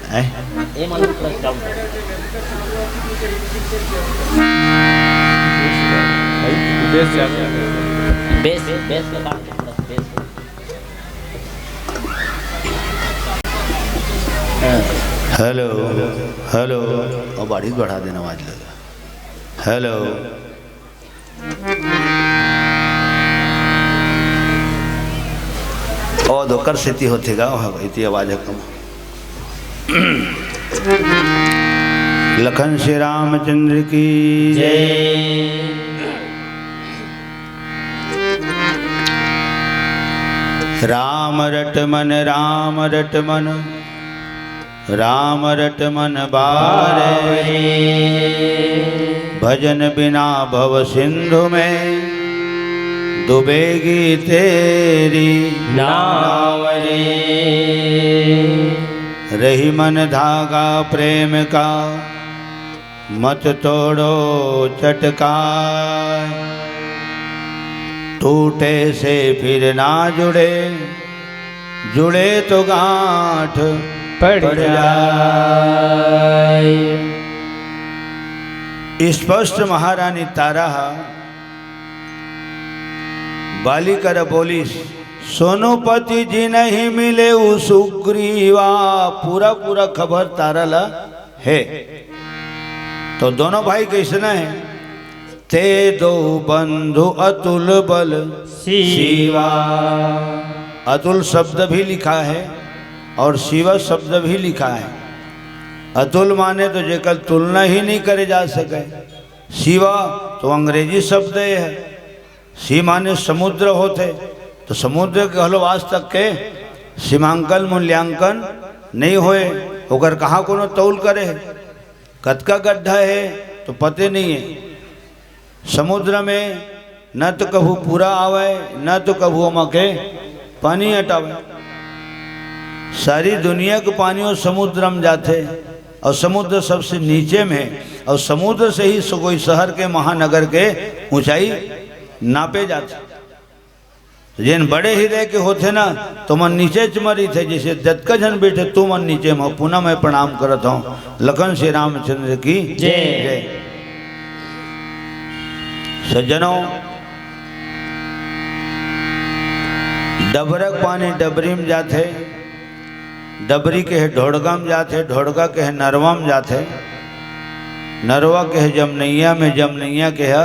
हैं? ए मालूम पूरा क्या हुआ? बेस ज्यादा। बेस, बेस का काम है, पूरा बेस। हेलो, हेलो, अब बारीक बढ़ा देना आवाज लगा। हेलो। ओ, दो कर सेती होथे गा, ओह, इति आवाज ह कम। लखन श्री रामचंद्र की जय। राम रट मन, राम रट मन, राम रट मन बारे। भजन बिना भव सिंधु में डूबेगी तेरी नाव रे। रही मन धागा प्रेम का, मत तोड़ो चटका। टूटे से फिर ना जुड़े, जुड़े तो गांठ पड़ पड़ जाए। जाए। स्पष्ट महारानी तारा ह बाली करा बोलिस, सोनोपति जिनहि मिलेउ सुग्रीवा। पूरा पूरा खबर तारा ला हे। तो दोनों भाई कइसना हे? ते दो बंधु अतुल बल शिवा। अतुल शब्द भी लिखा है और शिवा शब्द भी लिखा है। अतुल माने तो जेकर तुलना ही नहीं करे जा सके। शिवा तो अंग्रेजी शब्द ये है। सी माने समुद्र होथे, तो समुद्र के घलो आज तक के सीमांकन मूल्यांकन नहीं होए, ओकर कहाँ कोनो तौल करे हे, कतका गड्ढा हे तो पते नहीं हे। समुद्र में न तो कभू पूरा आवे, न तो कभू ओमा के पानी हटावे। सारी दुनिया के पानी वो समुद्र में जाथे और समुद्र सबसे नीचे में हे और समुद्र से ही स-, कोई शहर के, महानगर के ऊंचाई नापे जाथे। जेन बड़े हृदय के होथे ना, तो मन नीचे च मरिथे, जैसे जतका झन बैठे, तू मन नीचे म, पुनः मैं प्रणाम करत हूँ। लखन श्री रामचंद्र की जय। जय। सज्जनों, डबरक पानी डबरी में जाथे, डबरी के हे ढोड़गा में जाथे, ढोड़गा के हे नरवा में जाथे, नरवा के हे जमनैया में, जमनैया के हे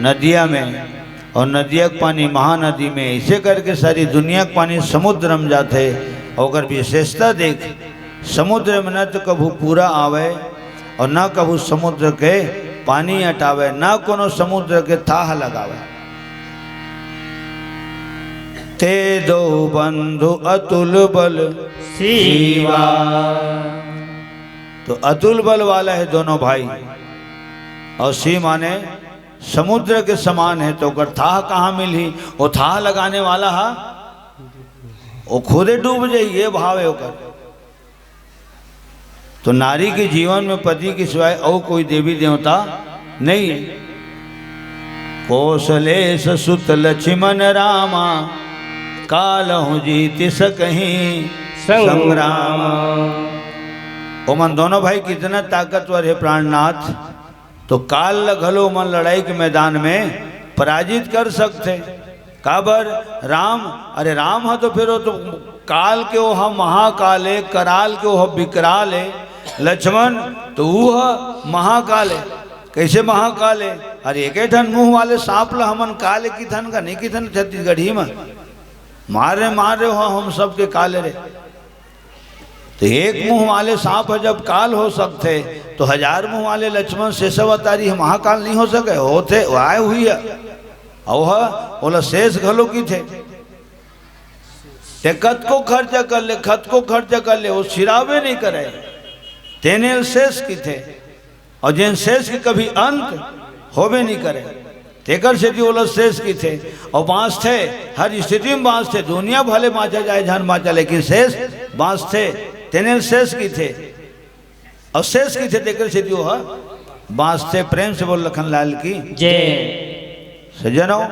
नदिया में, और नदिया के पानी महानदी में, ऐसे करके सारी दुनिया के पानी समुद्र में जाथे। ओकर विशेषता देख, समुद्र में न तो कभू पूरा आवे और न कभू समुद्र के पानी हटावे, न कोनो समुद्र के थाह लगावे। ते दो बंधु अतुल बल शिवा। तो अतुल बल वाला हे दोनों भाई। और सी माने समुद्र के समान हे, तो ओकर थाह कहाँ मिलही? वो थाह लगाने वाला हा, वो खुदे डूब जाही, ये भाव हे ओकर। तो नारी के जीवन में पति के सिवाय अउ कोई देवी देवता नहीं हे। कोसलेस सुत लक्ष्मण रामा, कालहु जीति सकहीं संग्राम। संग्राम। ओमन दोनों भाई कितना ताकतवर हे प्राणनाथ। तो काल ल घलो मन लड़ाई के मैदान में पराजित कर सकथे। काबर? राम, अरे राम ह तो फेर वो तो काल के, वो ह महाकाल हे, कराल के वो ह विकराल हे। लक्ष्मण तो वो ह महाकाल हे। कैसे महाकाल हे? अरे एके ठन मुंह वाले सांप ल हमन काल किथन का नहीं किथन छत्तीसगढ़ी में? मार रे, मार रे हो हम सबके काल रे। तो एक मुंह वाले सांप ह जब काल हो सकथे, तो हजार मुंह वाले लक्ष्मण शेषावतारी ह महाकाल नहीं हो सके? होथे, वाय हुई है। अउ ह, ओला शेष घलो किथे। ते कतको खर्चा कर ले, कतको खर्चा कर ले, वो सिरावे नहीं करे, तेने ल शेष किथे। अउ जेन शेष के कभी अंत होबे नहीं करे, तेकर सेती ओला शेष किथे। अउ बांचथे, हर स्थिति में बांचथे, दुनिया भले बांचा जाए, झन बांचा, लेकिन शेष बांचथे, तेने ल शेष किथे। अउ शेष किथे, तेकर सेती ओह बांचथे। प्रेम से बोल लखन लाल की। जय। सज्जनों,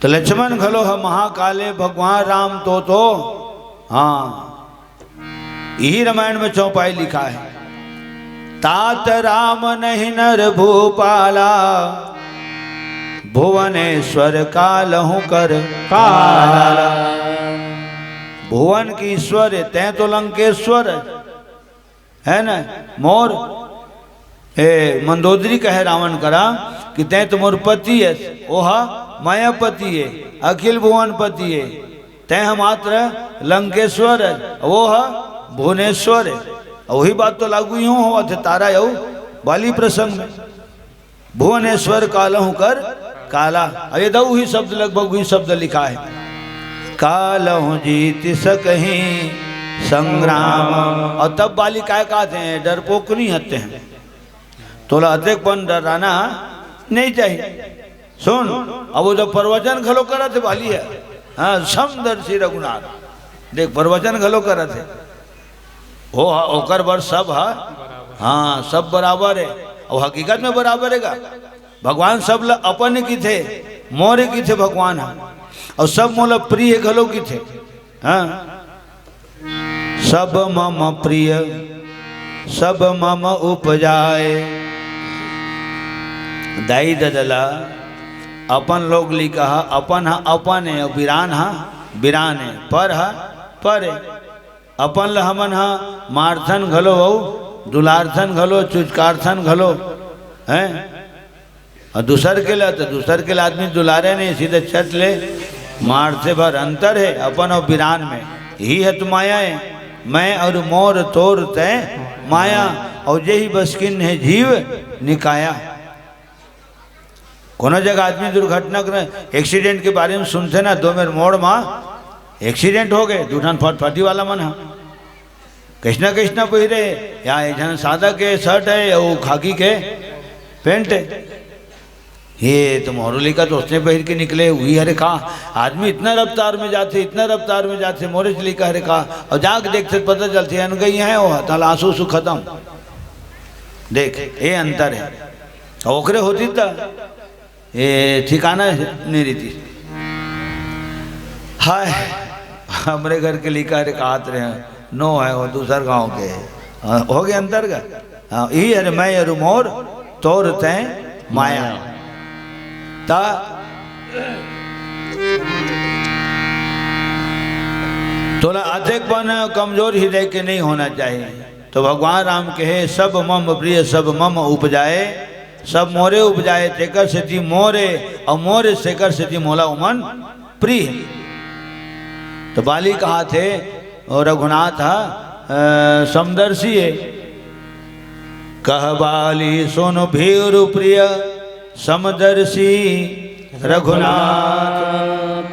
तो लक्ष्मण घलो ह महाकाले, भगवान राम तो, तो, हाँ, यही रामायण में चौपाई लिखा है, तात राम नहीं नर भूपाला, भुवनेश्वर कालहु कर काला। भुवन की ईश्वर है, तैं तो लंकेश्वर है। है ना? मोर, ए, मंदोदरी कहे रावण करा कि तैं तो मोर पति है, ओह मायापति है, अखिल भुवन पति है, तैं ह मात्र लंकेश्वर है, वो ह भुवनेश्वर है। वही बात तो लागू यूं होवत हे तारा अउ बाली प्रसंग में। भुवनेश्वर कालहु कर काला। अरे दऊ ही शब्द, लगभग वही शब्द लिखा है, कालहु जीत सकही संग्राम। और तब बाली काय कहते हैं, डरपोक नहीं हते हैं। तोला अतेक पन डराना नहीं चाहिए। सुन, अब वो तो प्रवचन घलो करत हे बाली है। हाँ, समदर्शी रघुनाथ, देख प्रवचन घलो करत हे। हो, ओकर बर सब ह, हाँ, सब बराबर है। अउ हकीकत में बराबर है का? भगवान सब ल अपन किथे, मोर किथे भगवान ह, अउ सब मोला प्रिय घलो किथे। हाँ, सब मम प्रिय, सब मम उपजाए। दाई ददला अपन लोग लिखा ह, अपन ह अपन है, अउ बिरान ह बिरान है, पर ह पर है। अपन ल हमन ह मारथन घलो अउ दुलारथन घलो, चुचकारथन घलो, हैं? अउ दूसर के ल, त दूसर के ल आदमी दुलारे नहीं, सीधे चट ले मारथे। भर अंतर है अपन अउ बिरान में, यही है तो माया है। मैं अउ मोर तोर तैं माया, अउ जेही बसकिन है जीव निकाया। कोनो जगह आदमी दुर्घटना के, एक्सीडेंट के बारे में सुनथे ना, दो मेर मोड़ मा एक्सीडेंट हो गए, दू ठन फटफटी वाला मन ह। कइसना कइसना पहिरे, या एक झन सादा के शर्ट है, या वो खाकी के पैंट है। ये तो मोरो लइका तो उसने पहिर के निकले हुई। अरे का आदमी इतना रफ्तार में जाथे, इतना रफ्तार में जाथे, मोरे से लइका, अरे का। अउ जाके देखथे त पता चलथे अनगई है वो, तलाशो सु खत्म। देख, ये अंतर है। अउ ओकरे होती त ये ठिकाना नहीं रहती। हाय, हमरे घर के लइका रे कहत रहे हैं, नो है वो दूसर गांव के। हाँ, हो गए अंतर का। हाँ, यही है, मैं अरु मोर, तोर तैं माया। ता तोला अतेक पन कमजोर हृदय के नहीं होना चाहिए। तो भगवान राम कहे, सब मम प्रिय, सब मम उपजाए, सब मोरे उपजाए, तेकर सेती मोरे, अउ मोरे सेकर सेती मोला उमन प्रिय। तो बाली कहत हे, अउ रघुनाथ ह, अ, समदर्शी है। कह बाली सुन भीरु प्रिय समदर्शी रघुनाथ।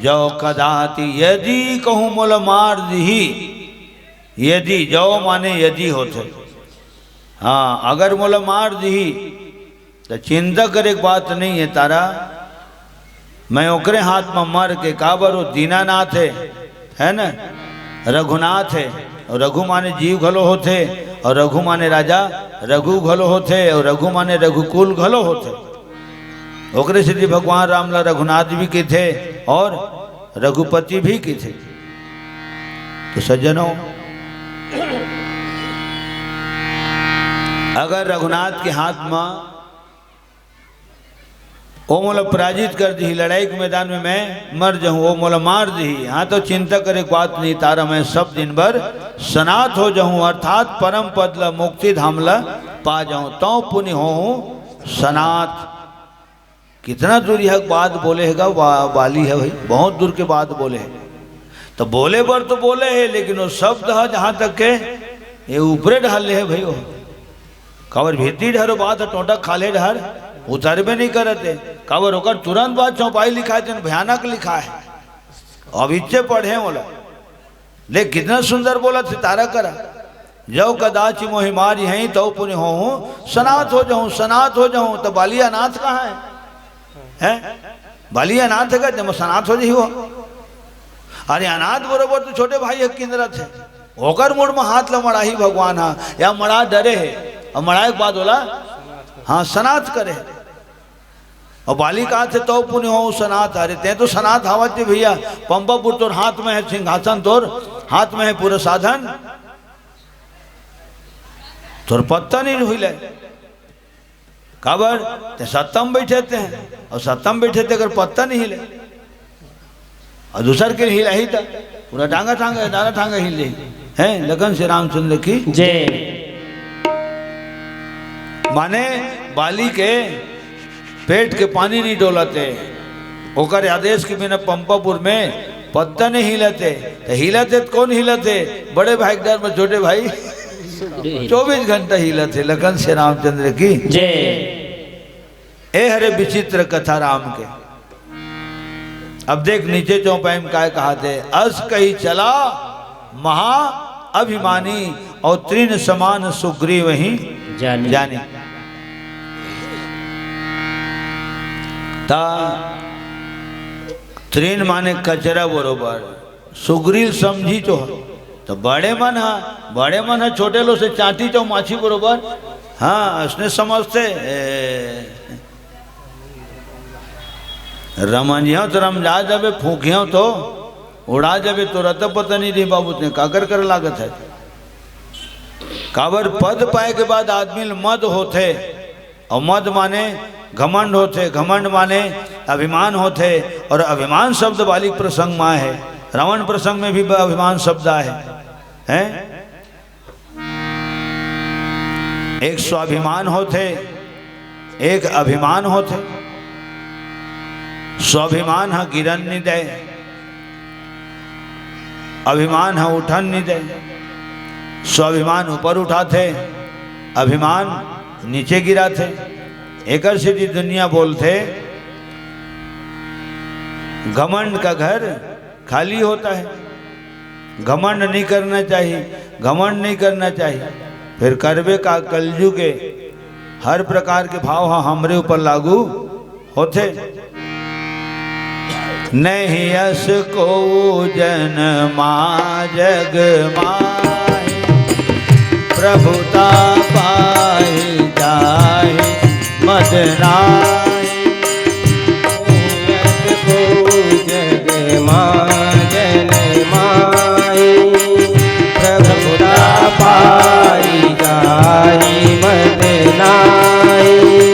जो कदाति यदि कहूँ मोला मार दिही, यदि, जो माने यदि होथे। हाँ, अगर मोला मार दिही, त चिंता करे के बात नहीं है तारा। मैं ओकरे हाथ म मर के, काबर वो दीनानाथ है, है ना, रघुनाथ है। अउ रघु माने जीव घलो होथे, अउ रघु माने राजा रघु घलो होथे, अउ रघु माने रघुकुल घलो होथे। ओकरे सेती भगवान राम ला रघुनाथ भी कहिथे अउ रघुपति भी कहिथे। तो सज्जनों, अगर रघुनाथ के हाथ म ओ मोला पराजित कर दिही, लड़ाई के मैदान में मैं मर जाहूं, ओ मोला मार दिही, हाँ, तो चिंता करे के बात नहीं, तारा मैं सब दिन भर सनाथ हो जाहूं, अर्थात परम पद ल, मुक्ति धाम ल पा जाहूं, तौ पुनि होहूं सनाथ। कितना दूर यह बात बोले हे गा, वा-, बाली हे भाई, बहुत दूर के बात बोले हे। तो बोले बर तो बोले हे, लेकिन वो शब्द हे जहां तक के ये ऊपरे ढाल ले हे भाई, वो काबर भीतरी डहर बात हे, टोंटा खाल्हे डहर उतरबे नहीं करत हे। काबर ओकर तुरंत बाद चौपाई लिखाय हे, तेन भयानक लिखाय हे। अब इच्चे पढ़े वाला ले, कितना सुंदर बोलथे तारा करा, "जौ कदाचि मोहि मारिहैं, तौ पुनि होहूं सनाथ हो जाहूं, सनाथ हो जाहूं।" तो बाली अनाथ कहाँ हे? हैं? बाली अनाथ हे का, जब सनाथ हो जाही वो? अरे अनाथ बरोबर तो छोटे भाई हे किंदरत हे, ओकर मुड़ में हाथ ला मड़ाही भगवान हा, या मड़ा डरे हे, अउ मड़ाय के बाद ओला, हाँ, सनाथ करे। अउ बाली कहाथे, "तौ पुनि होहूं सनाथ।" अरे तें तो सनाथ हावत हे भैया, पंपापुर तोर हाथ में हे सिंहासन, तोर हाथ में हे पूरा साधन, तोर पत्ता नहीं हिले। काबर? तें सत्ता म बइठे तें, अउ सत्ता म बइठे तें अगर पत्ता नहीं हिले, अउ दूसर के हिलाही त पूरा टांगा टांगा, दाना टांगा हिल जाही। हैं, लखन श्री रामचंद्र की जय। माने बाली के पेट के पानी नहीं डोलत हे, ओकर आदेश के बिना पंपापुर में पत्ता नहीं हिलत हे। त हिलत हे त कौन हिलत हे? बड़े भाई के डर में छोटे भाई चौबीस घंटा हिलत हे। लखन श्री रामचंद्र की जय। ए हरे विचित्र कथा राम के। अब देख नीचे चौपाई में काय कहाथे, "अस कहि चला महा अभिमानी, अउ तृण समान सुग्रीव ही जानी।" जानी। त तृण माने कचरा बरोबर, सुग्रीव समझी तो ह। त बड़े मन ह, बड़े मन ह छोटे लो से चांटी चौमाछी बरोबर, हाँ, असने समझथे। ए, रमंजिहंव त रमंजा जाबे, फूंकिहंव त उड़ा जाबे, तोला त पता नहीं रही बाबू, तें काकर करे लागत हे। काबर पद पाय के बाद आदमी ल मद होथे, अउ मद माने घमंड होथे, घमंड माने अभिमान होथे, अउ अभिमान शब्द बाली प्रसंग में हे, रावण प्रसंग में भी ब-, अभिमान शब्द आय हे, हैं? एक स्वाभिमान होथे, एक अभिमान होथे। स्वाभिमान ह गिरन नि दय, अभिमान ह उठन नि दय। स्वाभिमान ऊपर उठाथे, अभिमान नीचे गिराथे। एकर सेती दुनिया बोलथे, "घमंड का घर खाली होता है।" घमंड नहीं करना चाहिए, घमंड नहीं करना चाहिए। फिर करबे का, कलजुग के हर प्रकार के भाव ह हमरे ऊपर लागू होथे। "नहीं अस को जन मा जग माही, प्रभुता पाई जाहि मद नाही।" जग माजन माई, प्रभुता पाई जाहि मद नाई।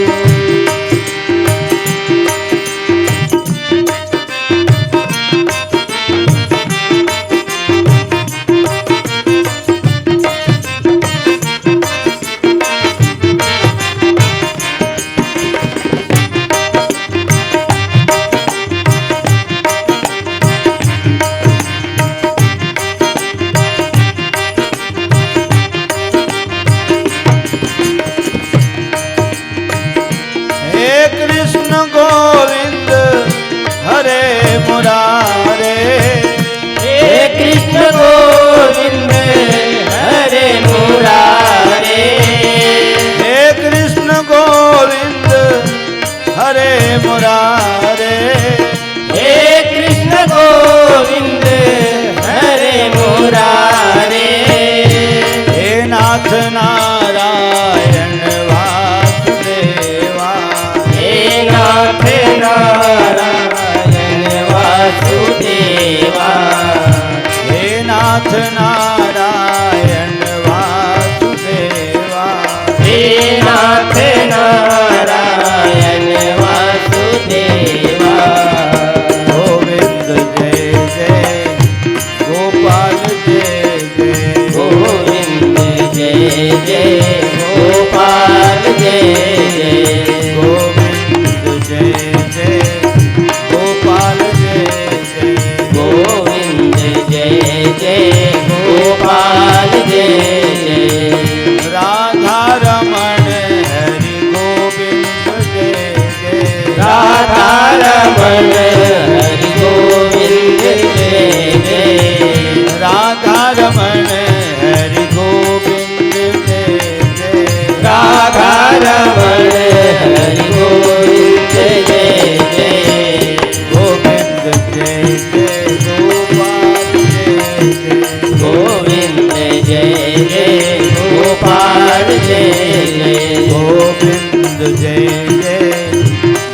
जय जय गोपाल जय जय। गोविंद जय जय गोपाल जय जय। गोविंद जय जय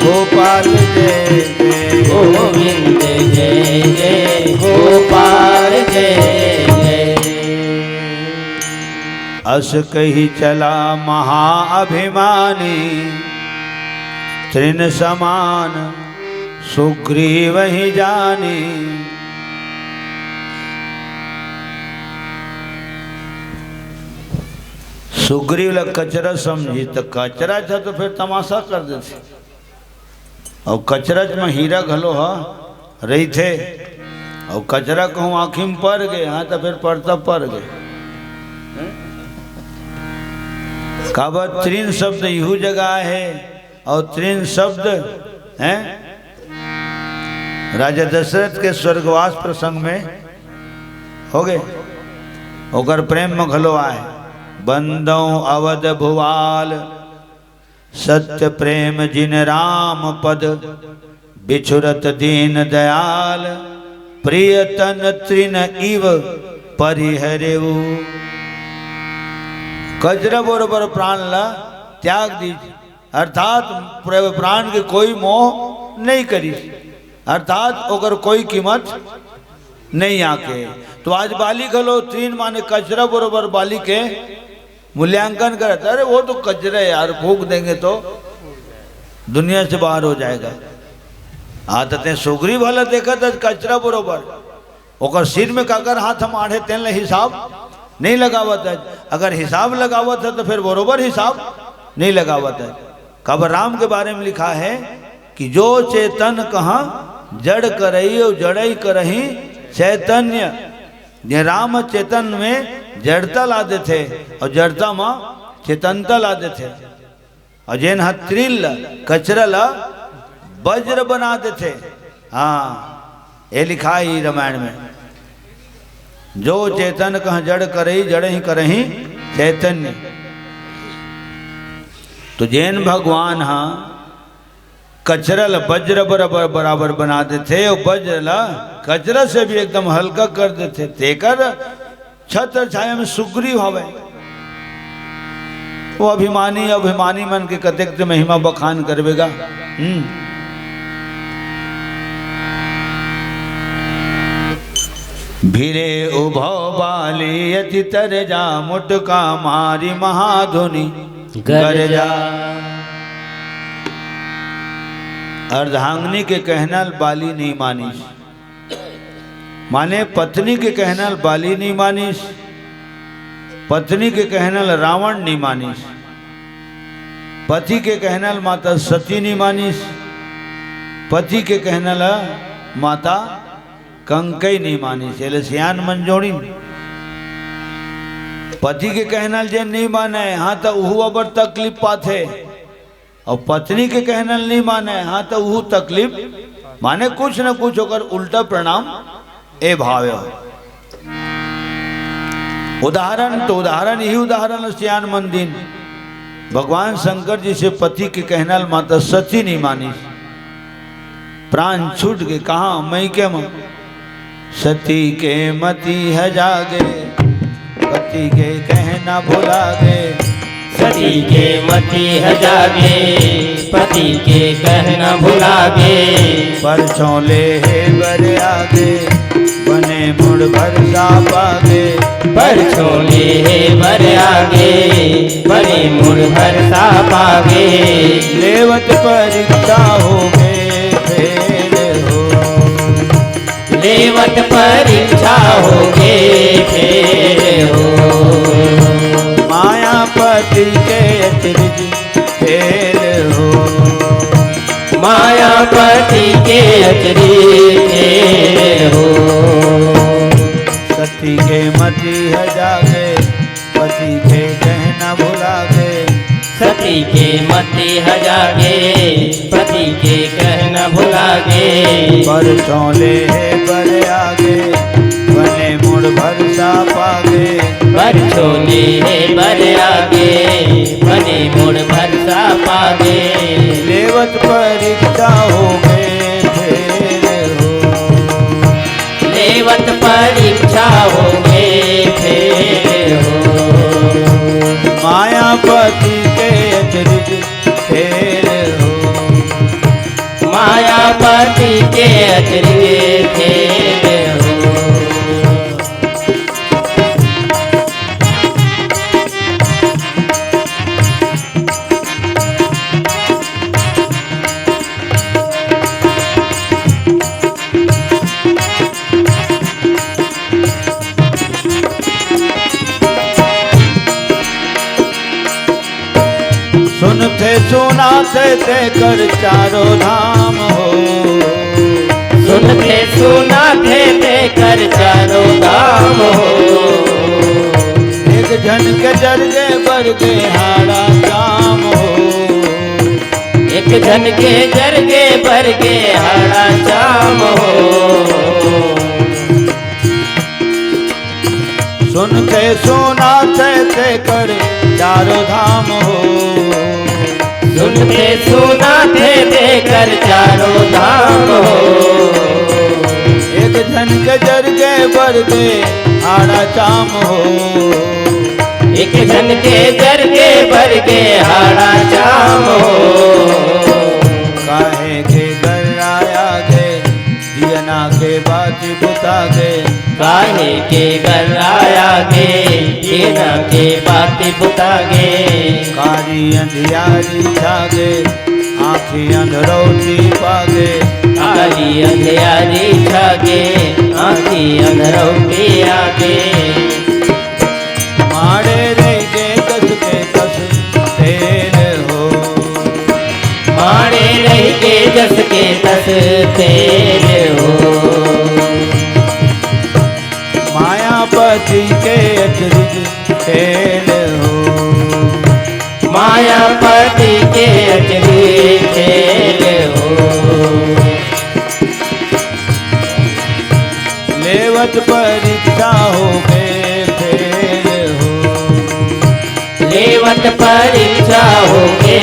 गोपाल जय जय। गोविंद जय जय गोपाल जय जय। अस कहि चला महाअभिमानी, तृण समान सुग्रीव ही जानी। सुग्रीव ला कचरा समझी, त कचरा था तो फिर तमाशा कर देथे। अउ कचरच म हीरा घलो ह रहिथे। अउ कचरा कहूँ आँखी म पर गे, हाँ, त फेर परता पर गे। काबर तृण शब्द इहू जगह आहे, अउ तृण शब्द, हैं, राजा दशरथ के स्वर्गवास प्रसंग में होगे, ओकर प्रेम म घलो आए, बंदौ अवध भुआल, सत्य प्रेम जिन राम पद, बिछुरत दीन दयाल, प्रियतन तृण इव परिहरेऊ। कचरा बरोबर प्राण ला त्याग दीस, अर्थात प्र-, प्राण के कोई मोह नहीं करिस, अर्थात ओकर कोई कीमत नहीं आके। तो आज बाली घलो तृण माने कचरा बरोबर बाली के मूल्यांकन करत, अरे वो तो कचरा है यार, फूंक देंगे तो दुनिया से बाहर हो जाएगा। आ त तें सुग्रीव वाला देखत हस कचरा बरोबर, ओकर सिर में काकर हाथ माढ़े तेन ले हिसाब नहीं लगावत है। अगर हिसाब लगावत है तो फिर बरोबर हिसाब नहीं लगावत है। काबर राम के बारे में लिखा है कि जो चेतन कहाँ जड़ करई अउ जड़ई करही चैतन्य। जे राम चेतन में जड़ता ला देथे अउ जड़ता म चेतनता ला देथे। अउ जेन ह तृण ल, कचरा ल वज्र बना देथे। हाँ, ये लिखा ही रामायण में, जो चेतन कहाँ जड़ करई, जड़ही करही चैतन्य। तो जेन भगवान ह कचरा ल वज्र बराबर, बराबर बना देथे, अउ वज्र ल कचरा से भी एकदम हल्का कर देथे, तेकर छत्र छाया में सुग्रीव हवे। वो अभिमानी, अभिमानी मन के कतेक ते महिमा बखान करबे गा। हम्म। भिरे उभौ बाली अति तरजा, मुटका मारि महाधुनि गरजा। गरजा। अर्धांगिनी के कहना ल बाली नहीं मानिस। माने पत्नी के कहना ल बाली नहीं मानिस, पत्नी के कहना ल रावण नहीं मानिस, पति के कहना ल माता सती नहीं मानिस, पति के कहना ल माता कंकई नहीं मानिस। एले सियान मन जोड़िन, पति के कहना ल जेन नहीं माने, हाँ, त उहू अबर तकलीफ पाथे। अउ पत्नी के कहना ल नहीं माने, हाँ, त उहू तकलीफ, माने कुछ न कुछ ओकर उल्टा परिणाम ए भाव हे। उदाहरण तो उदाहरण, इही उदाहरण ल सियान मन दीन। भगवान शंकर जी से पति के कहना ल माता सती नहीं मानिस, प्राण छूट गे, कहाँ मइके म। सती के मति ह जागे, पति के कहना भुलागे। सती के मति ह जागे, पति के कहना भुलागे। परछौं लेहे बर आगे, बने मुड़ भरसा पागे। परछौं लेहे बर आगे, बने मुड़ भरसा पागे। लेवत परीक्षा होगे फेल हो। लेवत परीक्षा होगे फेल हो। मायापति के अचरज फेल हो। मायापति के अचरज फेल हो। सती के मति ह जागे, पति के कहना भुलागे। सती के मति ह जागे, पति के कहना भुलागे। परछौं लेहे बर आगे, बने मुड़ भरसा पागे। परछौं लेहे बर आगे, बने मुड़ भरसा पागे। लेवत परीक्षा होगे फेल हो। परीक्षा होगे फेल हो। मायापति के अचरज फेल हो। मायापति के अचरज फेल हो। सुनथे सुनाथे तेकर चारों धाम हो। सुनथे सुनाथे तेकर चारों धाम हो। एक झन के जरगे बरगे हाड़ा चाम हो। एक झन के जरगे बरगे हाड़ा चाम हो। सुनथे सुनाथे तेकर चारों धाम हो। सुनथे सुनाथे तेकर चारों धाम हो। एक झन के जरगे बरगे हाड़ा चाम हो। एक झन के जरगे बरगे हाड़ा चाम हो। काहे के गर्राया गे, दियना के बाती बुता गे। काहे के गर्राया गे, दियना के बाती बुता गे। कारी अंधियारी छा गे, आँखी अंधरौती पागे। कारी अंधियारी छा गे, आँखी अंधरौती आगे। माड़े रहिगे जस के तस तेल हो। माड़े रहिगे जस के तस तेल हो। मायापति के अचरज खेल हो। मायापति के अचरज खेल हो। लेवत परीक्षा होगे फेल हो। लेवत परीक्षा होगे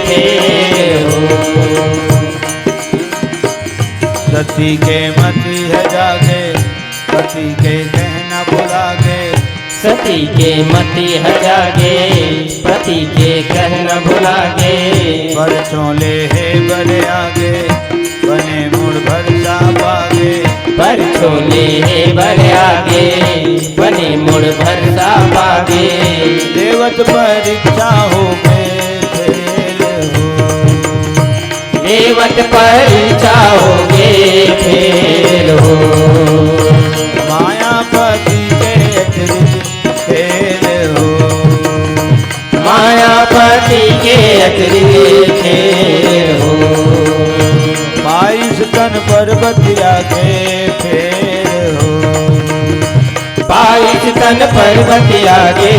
फेल हो। सती के मति ह जागे, पति के कहना भुला गे। सती के मति ह जागे, पति के कहना भुला गे। परछो ले हे बर आगे, बने मुड़ भरसा पागे। परछो ले हे बर आगे, बने मुड़ भरसा पागे। लेवत परीक्षा होगे फेल हो। लेवत परीक्षा होगे फेल हो। मायापति के अचरज खेल हो। मायापति के अचरज खेल हो। बाईस तन पर्वतिया के फेल हो। बाईस तन पर्वतिया के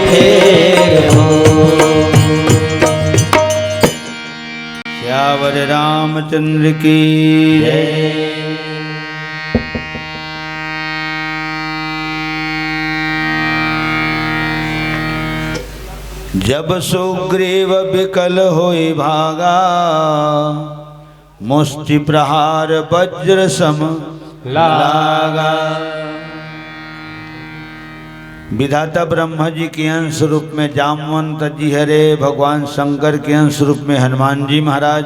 फेल हो। सियावर रामचंद्र की जय। जब सुग्रीव बिकल होई भागा, मुष्टि प्रहार वज्र सम लागा। विधाता ब्रह्मा जी के अंश रूप में जामवंत जी हरे, भगवान शंकर के अंश रूप में हनुमान जी महाराज,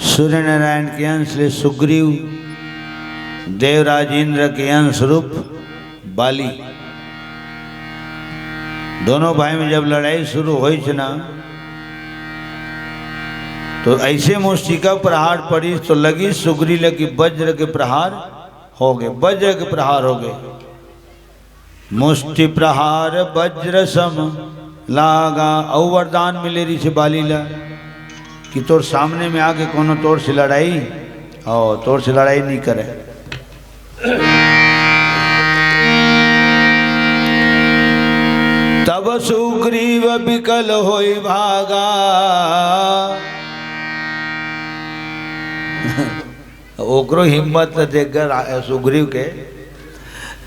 सूर्य नारायण के अंश ले सुग्रीव, देवराज इंद्र के अंश रूप बाली। दोनों भाई में जब लड़ाई शुरू होइस ना, तो ऐसे मुष्टिका प्रहार पड़िस तो लगिस सुग्रीव ल कि वज्र के प्रहार होगे, वज्र के प्रहार होगे। मुष्टि प्रहार वज्र सम लागा। अउ वरदान मिले रिहिस बाली ला कि तोर सामने में आके कोनो तोर से लड़ाई, अउ तोर से लड़ाई नहीं करे। तब सुग्रीव बिकल होई भागा। ओकरो हिम्मत न देख कर आ-, सुग्रीव के,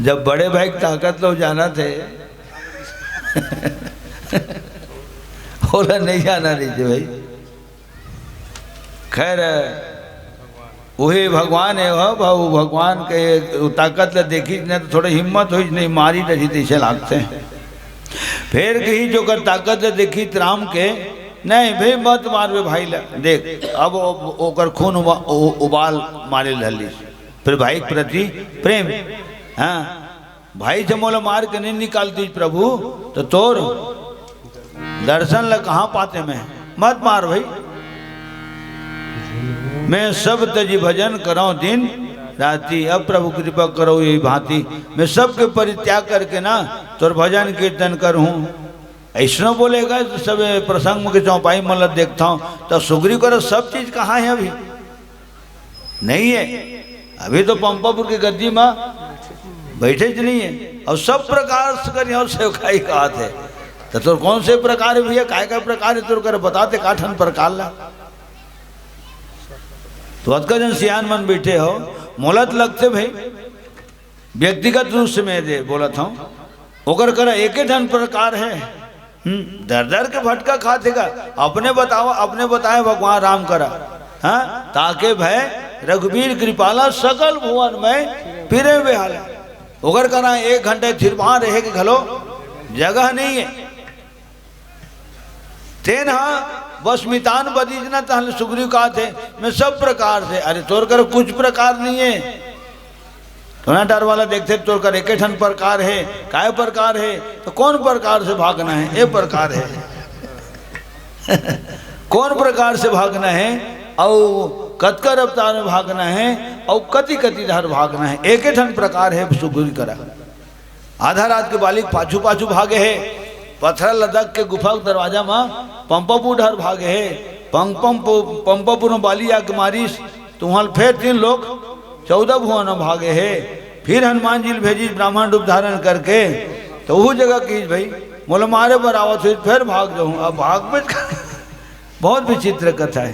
जब बड़े भाई के ताकत लो जाना थे, ओला नहीं जाना नहीं थे भाई। खैर, उही भगवान हे, हो भाऊ, भगवान के ताकत ल देखिस न त थोड़ा हिम्मत होइस, नहीं मारी डरही तइसे लागथे। फेर कहिस ओकर ताकत ल देखिस राम के, नहीं भई, मत मारबे भाई ल। देख, अब ओ-, ओकर खून उबा-, उ-, उबाल मारे ल धर लिस। फेर भाई के प्रति प्रेम, हाँ, भाई से मोला मार के नहीं निकाल दिस प्रभु, त तोर दर्शन ल कहाँ पातेंव मैं? मत मार भई। मैं सब तजि भजन करौं दिन राति। अब प्रभु कृपा करौ एहि भांति, मैं सबके परित्याग करके ना तोर भजन कीर्तन करहूँ। अइसनो बोलेगा त सब प्रसंग म के चौपाई मन ल देखथौं, त सुग्रीव करा सब चीज कहाँ हे अभी? नहीं हे। अभी तो पंपापुर के गद्दी म बइठेच नहीं हे। अउ सब प्रकार से कर यहाँ सेवकाई कहत हे। त तोर कौन से प्रकार हे भइया? काय काय प्रकार हे तोर करा? बता दे का ठन प्रकार ला। त अतका जन सियान मन बइठे हो, मोला त लगथे भई, व्यक्तिगत रूप से मैं दे बोलत हौं, ओकर करा एके ठन प्रकार हे। हम्म, दर दर के भटका खाथे का? अपने बतावा, अपने बताए भगवान राम करा। हाँ, ताके भय रघुबीर कृपाला, सकल भुवन में फिरे बेहाला। ओकर करा एक घंटा थिरपान रहे के घलो जगह नहीं हे। तेन हा बस मितान बदीस ना, तहन सुग्रीव कहत हे, मैं सब प्रकार से, अरे तोर कर कुछ प्रकार नहीं हे। तो ना डर वाला देखथे, तोर कर एके ठन प्रकार हे, काय प्रकार हे, त कौन प्रकार से भागना हे, ए प्रकार हे। कौन प्रकार से भागना हे, अउ कतका रफ्तार में भागना हे, अउ कति कति डहर भागना हे, एके ठन प्रकार हे सुग्रीव करा। आधा रात के बाली के पाछू पाछू भागे हे, पथरा लदक के गुफा के दरवाजा म पंपापुर डहर भागे हे। पंप-, पंप-, पंपापुर म बाली आके मारिस, त उहाँ ले फेर तीन लोक चौदह भुवन म भागे हे। फिर हनुमान जी ल भेजिस ब्राह्मण रूप धारण करके, त उहू जगह कहिस, भई मोला मारे बर आवत होही, फेर भाग जाहूँ। अब भाग में बहुत विचित्र कथा हे।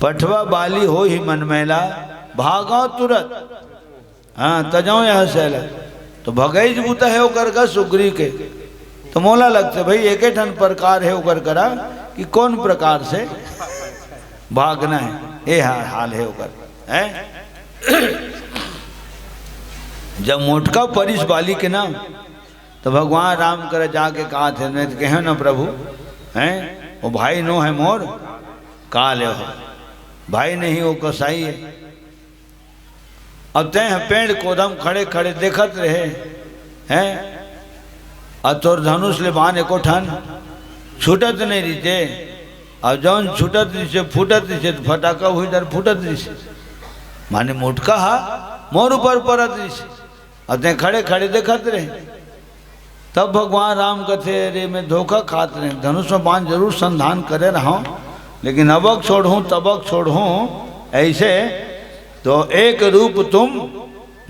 पठवा बाली होही मन मैला, भागौ तुरत। हाँ, तजौ यह सैला। त भगई च बूता हे ओकर का सुग्रीव के। त मोला लगथे भई एके ठन प्रकार हे ओकर करा कि कौन प्रकार से भागना हे, ए हा-, हाल हे ओकर, हैं? जब मोटका परिस बाली के ना, त भगवान राम करा जाके कहत हे, नहीं त कहेंव ना प्रभु, हैं? ओ भाई नो हे मोर, का लेव? भाई नहीं, ओ कसाई हे। अब तैं ह पेड़ कोदम खड़े खड़े देखत रहे, हैं? अउ तोर धनुष ले बाण एको ठन छूटत नहीं रहिसे, अउ जौन छूटत रहिसे, फूटत रहिसे, त फटाका उही डर फूटत रहिसे। माने मोटका हा मोर ऊपर परत रहिसे, अउ तैं खड़े खड़े देखत रहे। तब भगवान राम कथे, अरे मैं धोखा खात रहे, धनुष में बाण जरूर संधान करे रहौं, लेकिन अबक छोड़हूँ, तबक छोड़हूँ, अइसे तो एक रूप तुम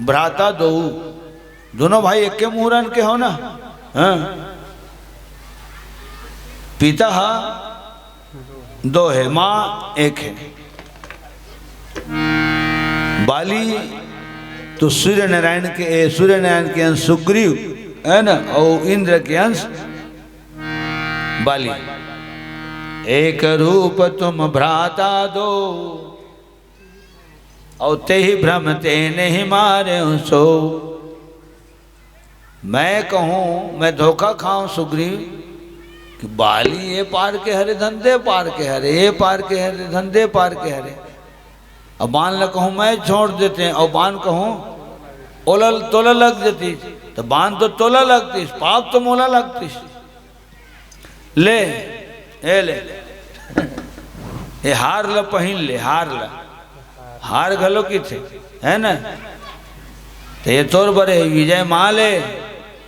भ्राता दोऊ, दूनों भाई एके मुहूरन के हो ना, हाँ? पिता हा दो हे, माँ एक हे। बाली तो सूर्य नारायण के, ए, सूर्य नारायण के अंश सुग्रीव हे ना, अउ इंद्र के अंश बाली। एक रूप तुम भ्राता दो, अउ तेहि भ्रम ते नहीं मारे सो। मैं कहूँ, मैं धोखा खाऊं सुग्रीव कि बाली ए पार के हरे, धन दे पार के हरे, ए पार के हरे, धन दे पार के हरे। अब बाण ल कहूँ मैं छोड़ देते हैं, अउ बाण कहूँ ओला, तोला लग जातिस, त बाण तो तोला लगतिस, पाप तो मोला लगतिस। ले, ए ले, ए हार ल पहिन ले, हार ल। हार घलो किथे, हे ना? त ए तोर बरे हे विजय माल ए,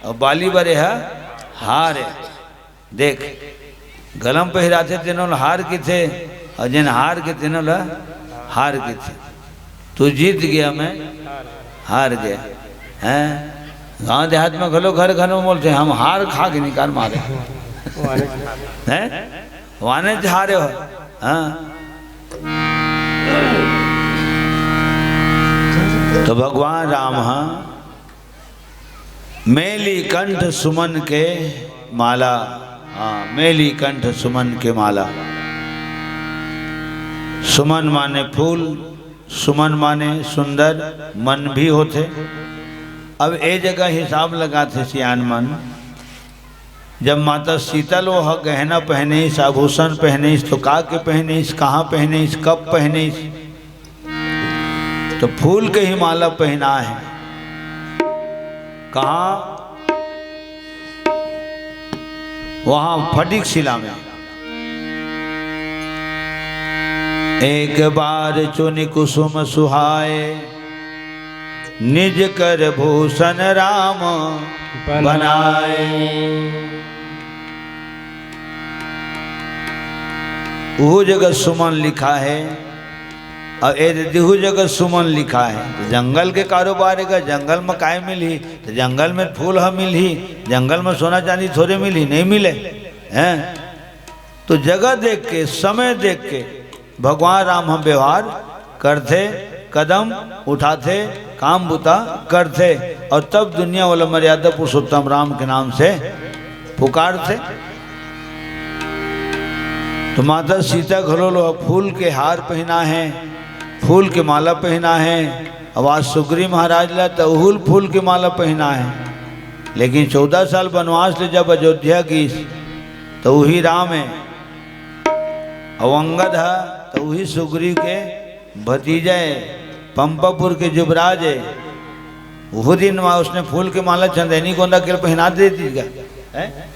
अउ बाली बरे हे हार ए। देख, गला म पहिराथे तेनो ल हार किथे, अउ जेन हार के तेनो ल हार किथे। तू जीत गया, मैं हार गया। हैं? गांव देहात में घलो घर घर में बोलथे, हम हार खा के निकाल मारे। हैं? वाने हारे हो। हाँ। तो भगवान राम हा मेली कंठ सुमन के माला। हाँ, मेली कंठ सुमन के माला। सुमन माने फूल, सुमन माने सुंदर मन भी होथे। अब ए जगह हिसाब लगाथे सियान मन, जब माता सीता ल ओह गहना पहनिस, आभूषण पहनिस, तो का के पहनिस, कहाँ पहनिस, कब पहनिस? तो फूल के ही माला पहना है। कहाँ? वहाँ फटिक शिला में। एक बार चुनि कुसुम सुहाए, निज कर भूषण राम बनाए। वो जगह सुमन लिखा है, अउ ए दे दिहू जगह सुमन लिखा है। तो जंगल के कारोबार हे, जंगल में काय मिलही? तो जंगल में फूल ह मिलही, जंगल में सोना चांदी थोरे मिलही, नहीं मिले, हैं? तो जगह देख के, समय देख के भगवान राम ह व्यवहार करथे, कदम उठाथे, काम बुता करथे, अउ तब दुनिया वाला मर्यादा पुरुषोत्तम राम के नाम से पुकारथे। तो माता सीता घलो ल फूल के हार पहना है, फूल के माला पहना है। अब आज सुग्रीव महाराज ला त उहू ल फूल के माला पहना है, लेकिन चौदह साल वनवास ले जब अयोध्या गिस, त उही राम है। अउ अंगद ह, त उही सुग्रीव के भतीजा है, पंपापुर के युवराज है। उहू दिन वहाँ उसने फूल के माला चंदैनी गोंदा के पहना देतिस का, हैं?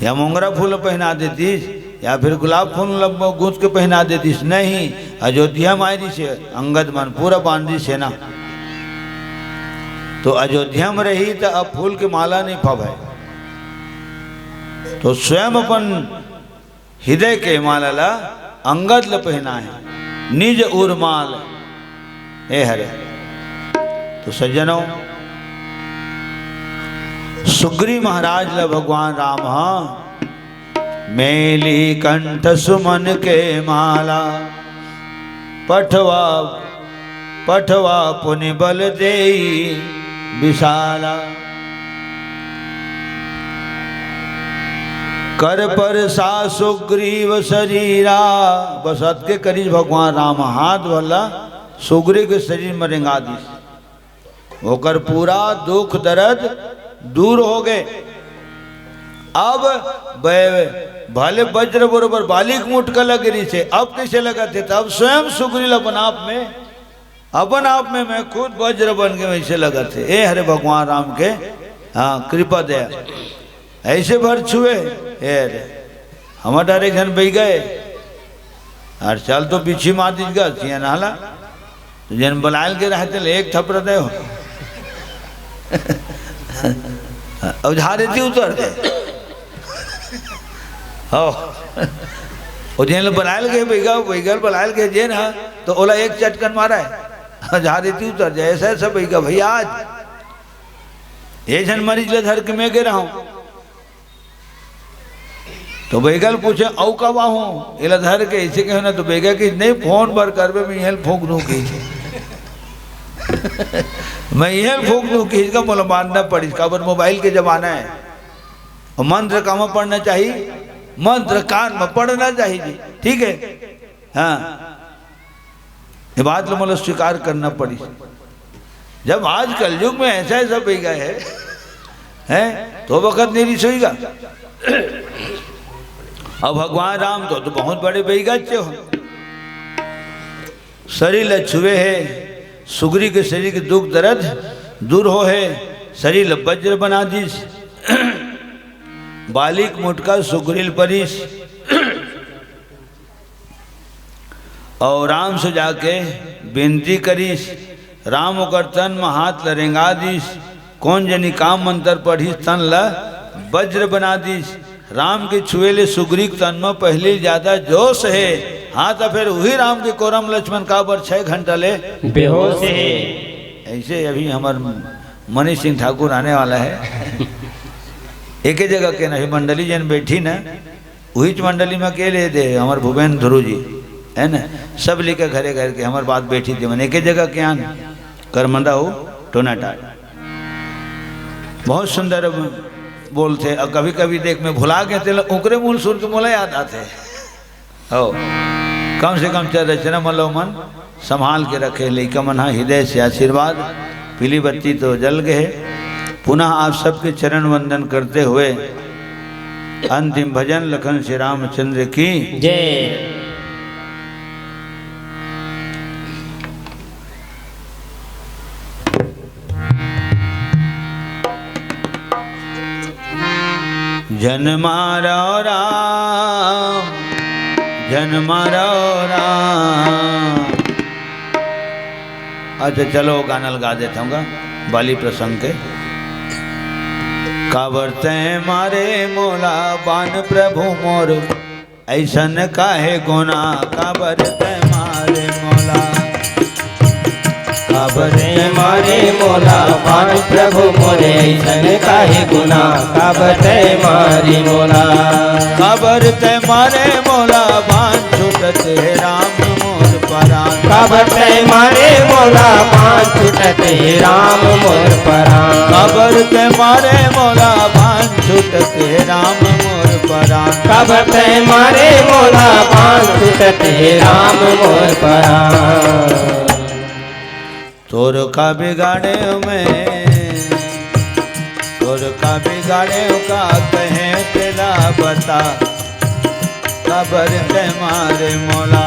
या मोंगरा फूल पहना देतिस, या फिर गुलाब फूल लब-, गूंथ के पहना देतिस। नहीं, अयोध्या में आय रिहिसे अंगद मन, पूरा बानरी सेना। तो अयोध्या में रही त अब फूल के माला नहीं पावे। तो स्वयं अपन हृदय के माला ला अंगद ल पहनाए, निज उर माल ए हरे। तो सज्जनों, सुग्रीव महाराज ल भगवान राम ह मेली कंठ सुमन के माला, पठवा पठवा पुनि बल देई विशाला। कर परसा सुग्रीव शरीरा, बस अतके करिस भगवान राम हाथ भला सुग्रीव के शरीर में रेंगा दिस। ओकर पूरा दुख दर्द दूर हो गए। अब ब-, भले वज्र बरोबर बाली के मुटका लगे रिहिसे, अब कइसे लगत हे? त अब स्वयं सुग्रीव अपन आप में, अपन आप में मैं खुद वज्र बन के वइसे लगत हे। ए हरे भगवान राम के, हाँ, कृपा दया। अइसे भर छुए, ए हरे। हमर डारे एक झन बइगा हे, अउ चल तो बिच्छी मार दिस गा, सियान हाला। तो जेन बलायल के रहते ले एक थपरा दे हो। अउ झारे ती उतर दे। हो। अउ जेन बलायल के बइगा, बइगा बलायल के जेन हा, तो ओला एक चटकन मारा हे। झारे ती उतर जाए, ऐसा, ऐसा बइगा भइया आज। ए झन मरीज ले धर के मैं गे रहूं। तो बइगा ल पूछे, "अउ का बाहूं?" एला धर के अइसे कहे ना, तो बइगा कहिस, "नहीं, फोन बर करबे, मैं इहें ल फूंक दूं," कहिस। "मैं इहें ल फूंक दूं," कहिस, "का मोला मानना पड़िस, काबर मोबाइल के जमाना हे। अउ मंत्र कामा पढ़ना चाही, मंत्र कान में पढ़ना चाही जी, ठीक हे?" हाँ। ये बात ल मोला स्वीकार करना पड़िस। जब आज कलयुग में ऐसा, ऐसा बइगा हे, हैं, तो वक्त नहीं रिसोइगा। अब भगवान राम तो, तो बहुत बड़े बइगा चे हो। शरीर ल छुए हे, सुग्रीव के शरीर के दुख दर्द दूर हो हे, शरीर ल वज्र बना दिस, बाली के मुटका सुग्रीव ल परिस। अउ राम से जाके बिनती करिस। राम ओकर तन म हाथ ल रेंगा दिस। कोन जनी का मंतर पढ़िस, तन ल वज्र बना दिस। राम के छुए ले सुग्रीव के तन म पहिली जादा जोश हे। हाँ, त फेर उही राम के कोरा म लक्ष्मण काबर छह घंटा ले बेहोश हे। अइसे अभी हमर मनीष सिंह ठाकुर आने वाला हे। एके जगह के नहीं, मंडली जेन बैठी ना, उहीच मंडली में अकेले दे, हमर भूपेंद्र ध्रुव जी, हे ना, सब लेके घरे घर के, हमर बात बैठी दे, मन एके जगह के आन, करमदा हो, टोनाटाट। बहुत सुंदर बोलथे, अउ कभी-कभी देख मैं भुला गे, तेला ओकरे मुंह सुन के मोला याद आथे। हो। कम से कम चार रचना मन ल ओमन संभाल के रखे। लइका मन ह हृदय से आशीर्वाद, पीली बत्ती तो जल गए हे। पुनः आप सबके चरण वंदन करते हुए अंतिम भजन लखन श्री रामचंद्र की जय। जन मारो राम, जन मारो राम। अच्छा, चलो, गाना लगा देता हूँ गा, बाली प्रसंग के। काबर तै मारे मोला बान प्रभु मोर, ऐसन काहे गुना, काबर तै मारे मोला। काबर तै मारे मोला बान प्रभु मोरे, ऐसन काहे गुना, काबर तै मारे मोला। काबर तै मारे मोला बान छूटत हे राम मोर परान। काबर तै मारे मोला बान छूटत हे राम मोर परान। काबर तै मारे मोला बान छूटत हे राम मोर परान। काबर तै मारे मोला बान छूटत हे राम मोर परान। तोर का बिगाड़े मैं, तोर का बिगाड़े का कहे तेला बता। काबर तै मारे मोला।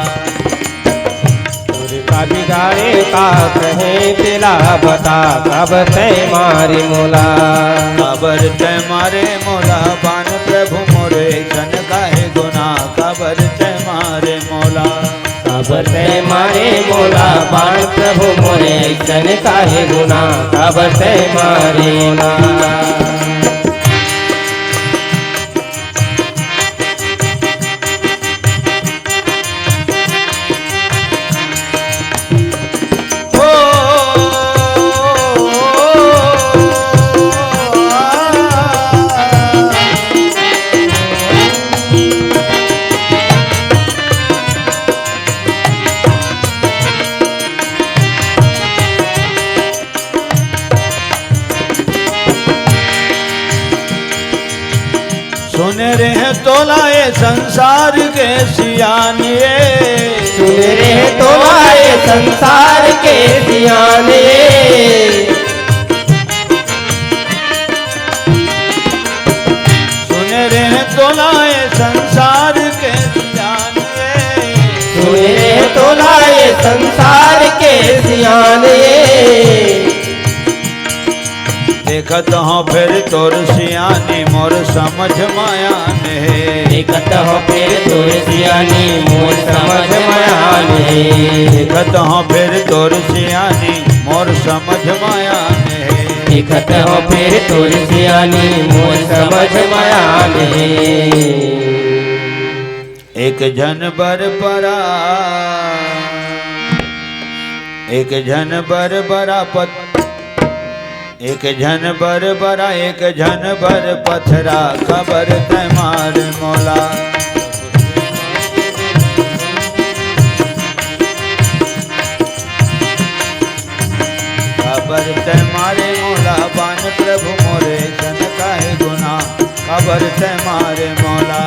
तोर का बिगाड़े का कहे तेला बता, काबर तै मारे मोला। काबर तै मारे मोला बान प्रभु मोरे, ऐसन काहे गुना, काबर तै मारे मोला। काबर तै मारे मोला बान प्रभु मोरे, ऐसन काहे गुना, काबर तै मारे मोला। सुने रहे तोला ये संसार के सियान ये। सुने रहे तोला ये संसार के सियान ये। सुने रहे तोला ये संसार के सियान ये। सुने रहे तोला ये संसार के सियान ये। देखत हौं फेर तोर सियानी मोर समझ म आन हे। देखत हौं फेर तोर सियानी मोर समझ म आन हे। देखत हौं फेर तोर सियानी मोर समझ म आन हे। देखत हौं फेर तोर सियानी मोर समझ म आन हे। एक झन बर बरा, एक झन बर बरा पत-, एक झन बर बरा, एक झन बर पथरा, काबर तै मारे मोला। काबर तै मारे मोला बान प्रभु मोरे, ऐसन काहे गुना, काबर तै मारे मोला।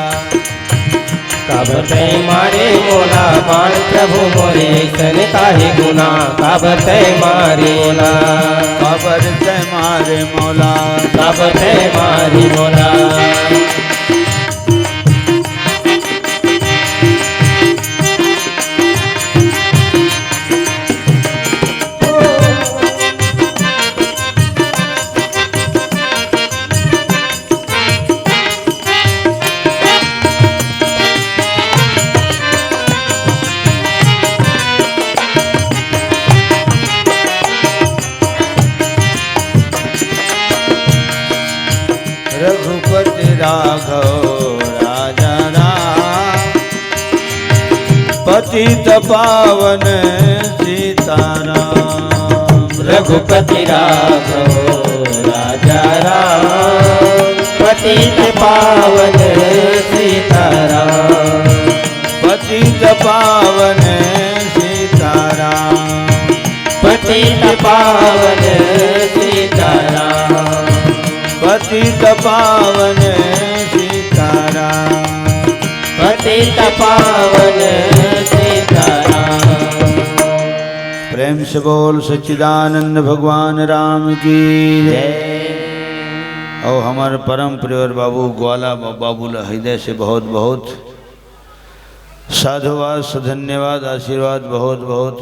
काबर तै मारे मोला बान प्रभु मोरे, ऐसन काहे गुना, काबर तै मारे मोला। काबर तै मारे मोला। काबर तै मारे मोला। रघुपति राघव राजा राम, पतित पावन सीताराम। रघुपति राघव राजा राम, पतित पावन सीताराम। पतित पावन सीताराम। पतित पावन सीताराम। पतित पावन सीताराम। पतित पावन से बोल सच्चिदानंद भगवान राम की जय। और हमर परम प्रिय बाबू ग्वाला बा-, बाबू ला हृदय से बहुत बहुत साधुवाद, धन्यवाद, आशीर्वाद, बहुत बहुत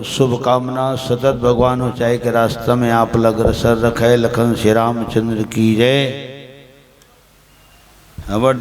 शुभकामना। सतत भगवान ऊंचाई के रास्ता में आप ला अग्रसर रखे। लखन श्री रामचंद्र की जय। अबर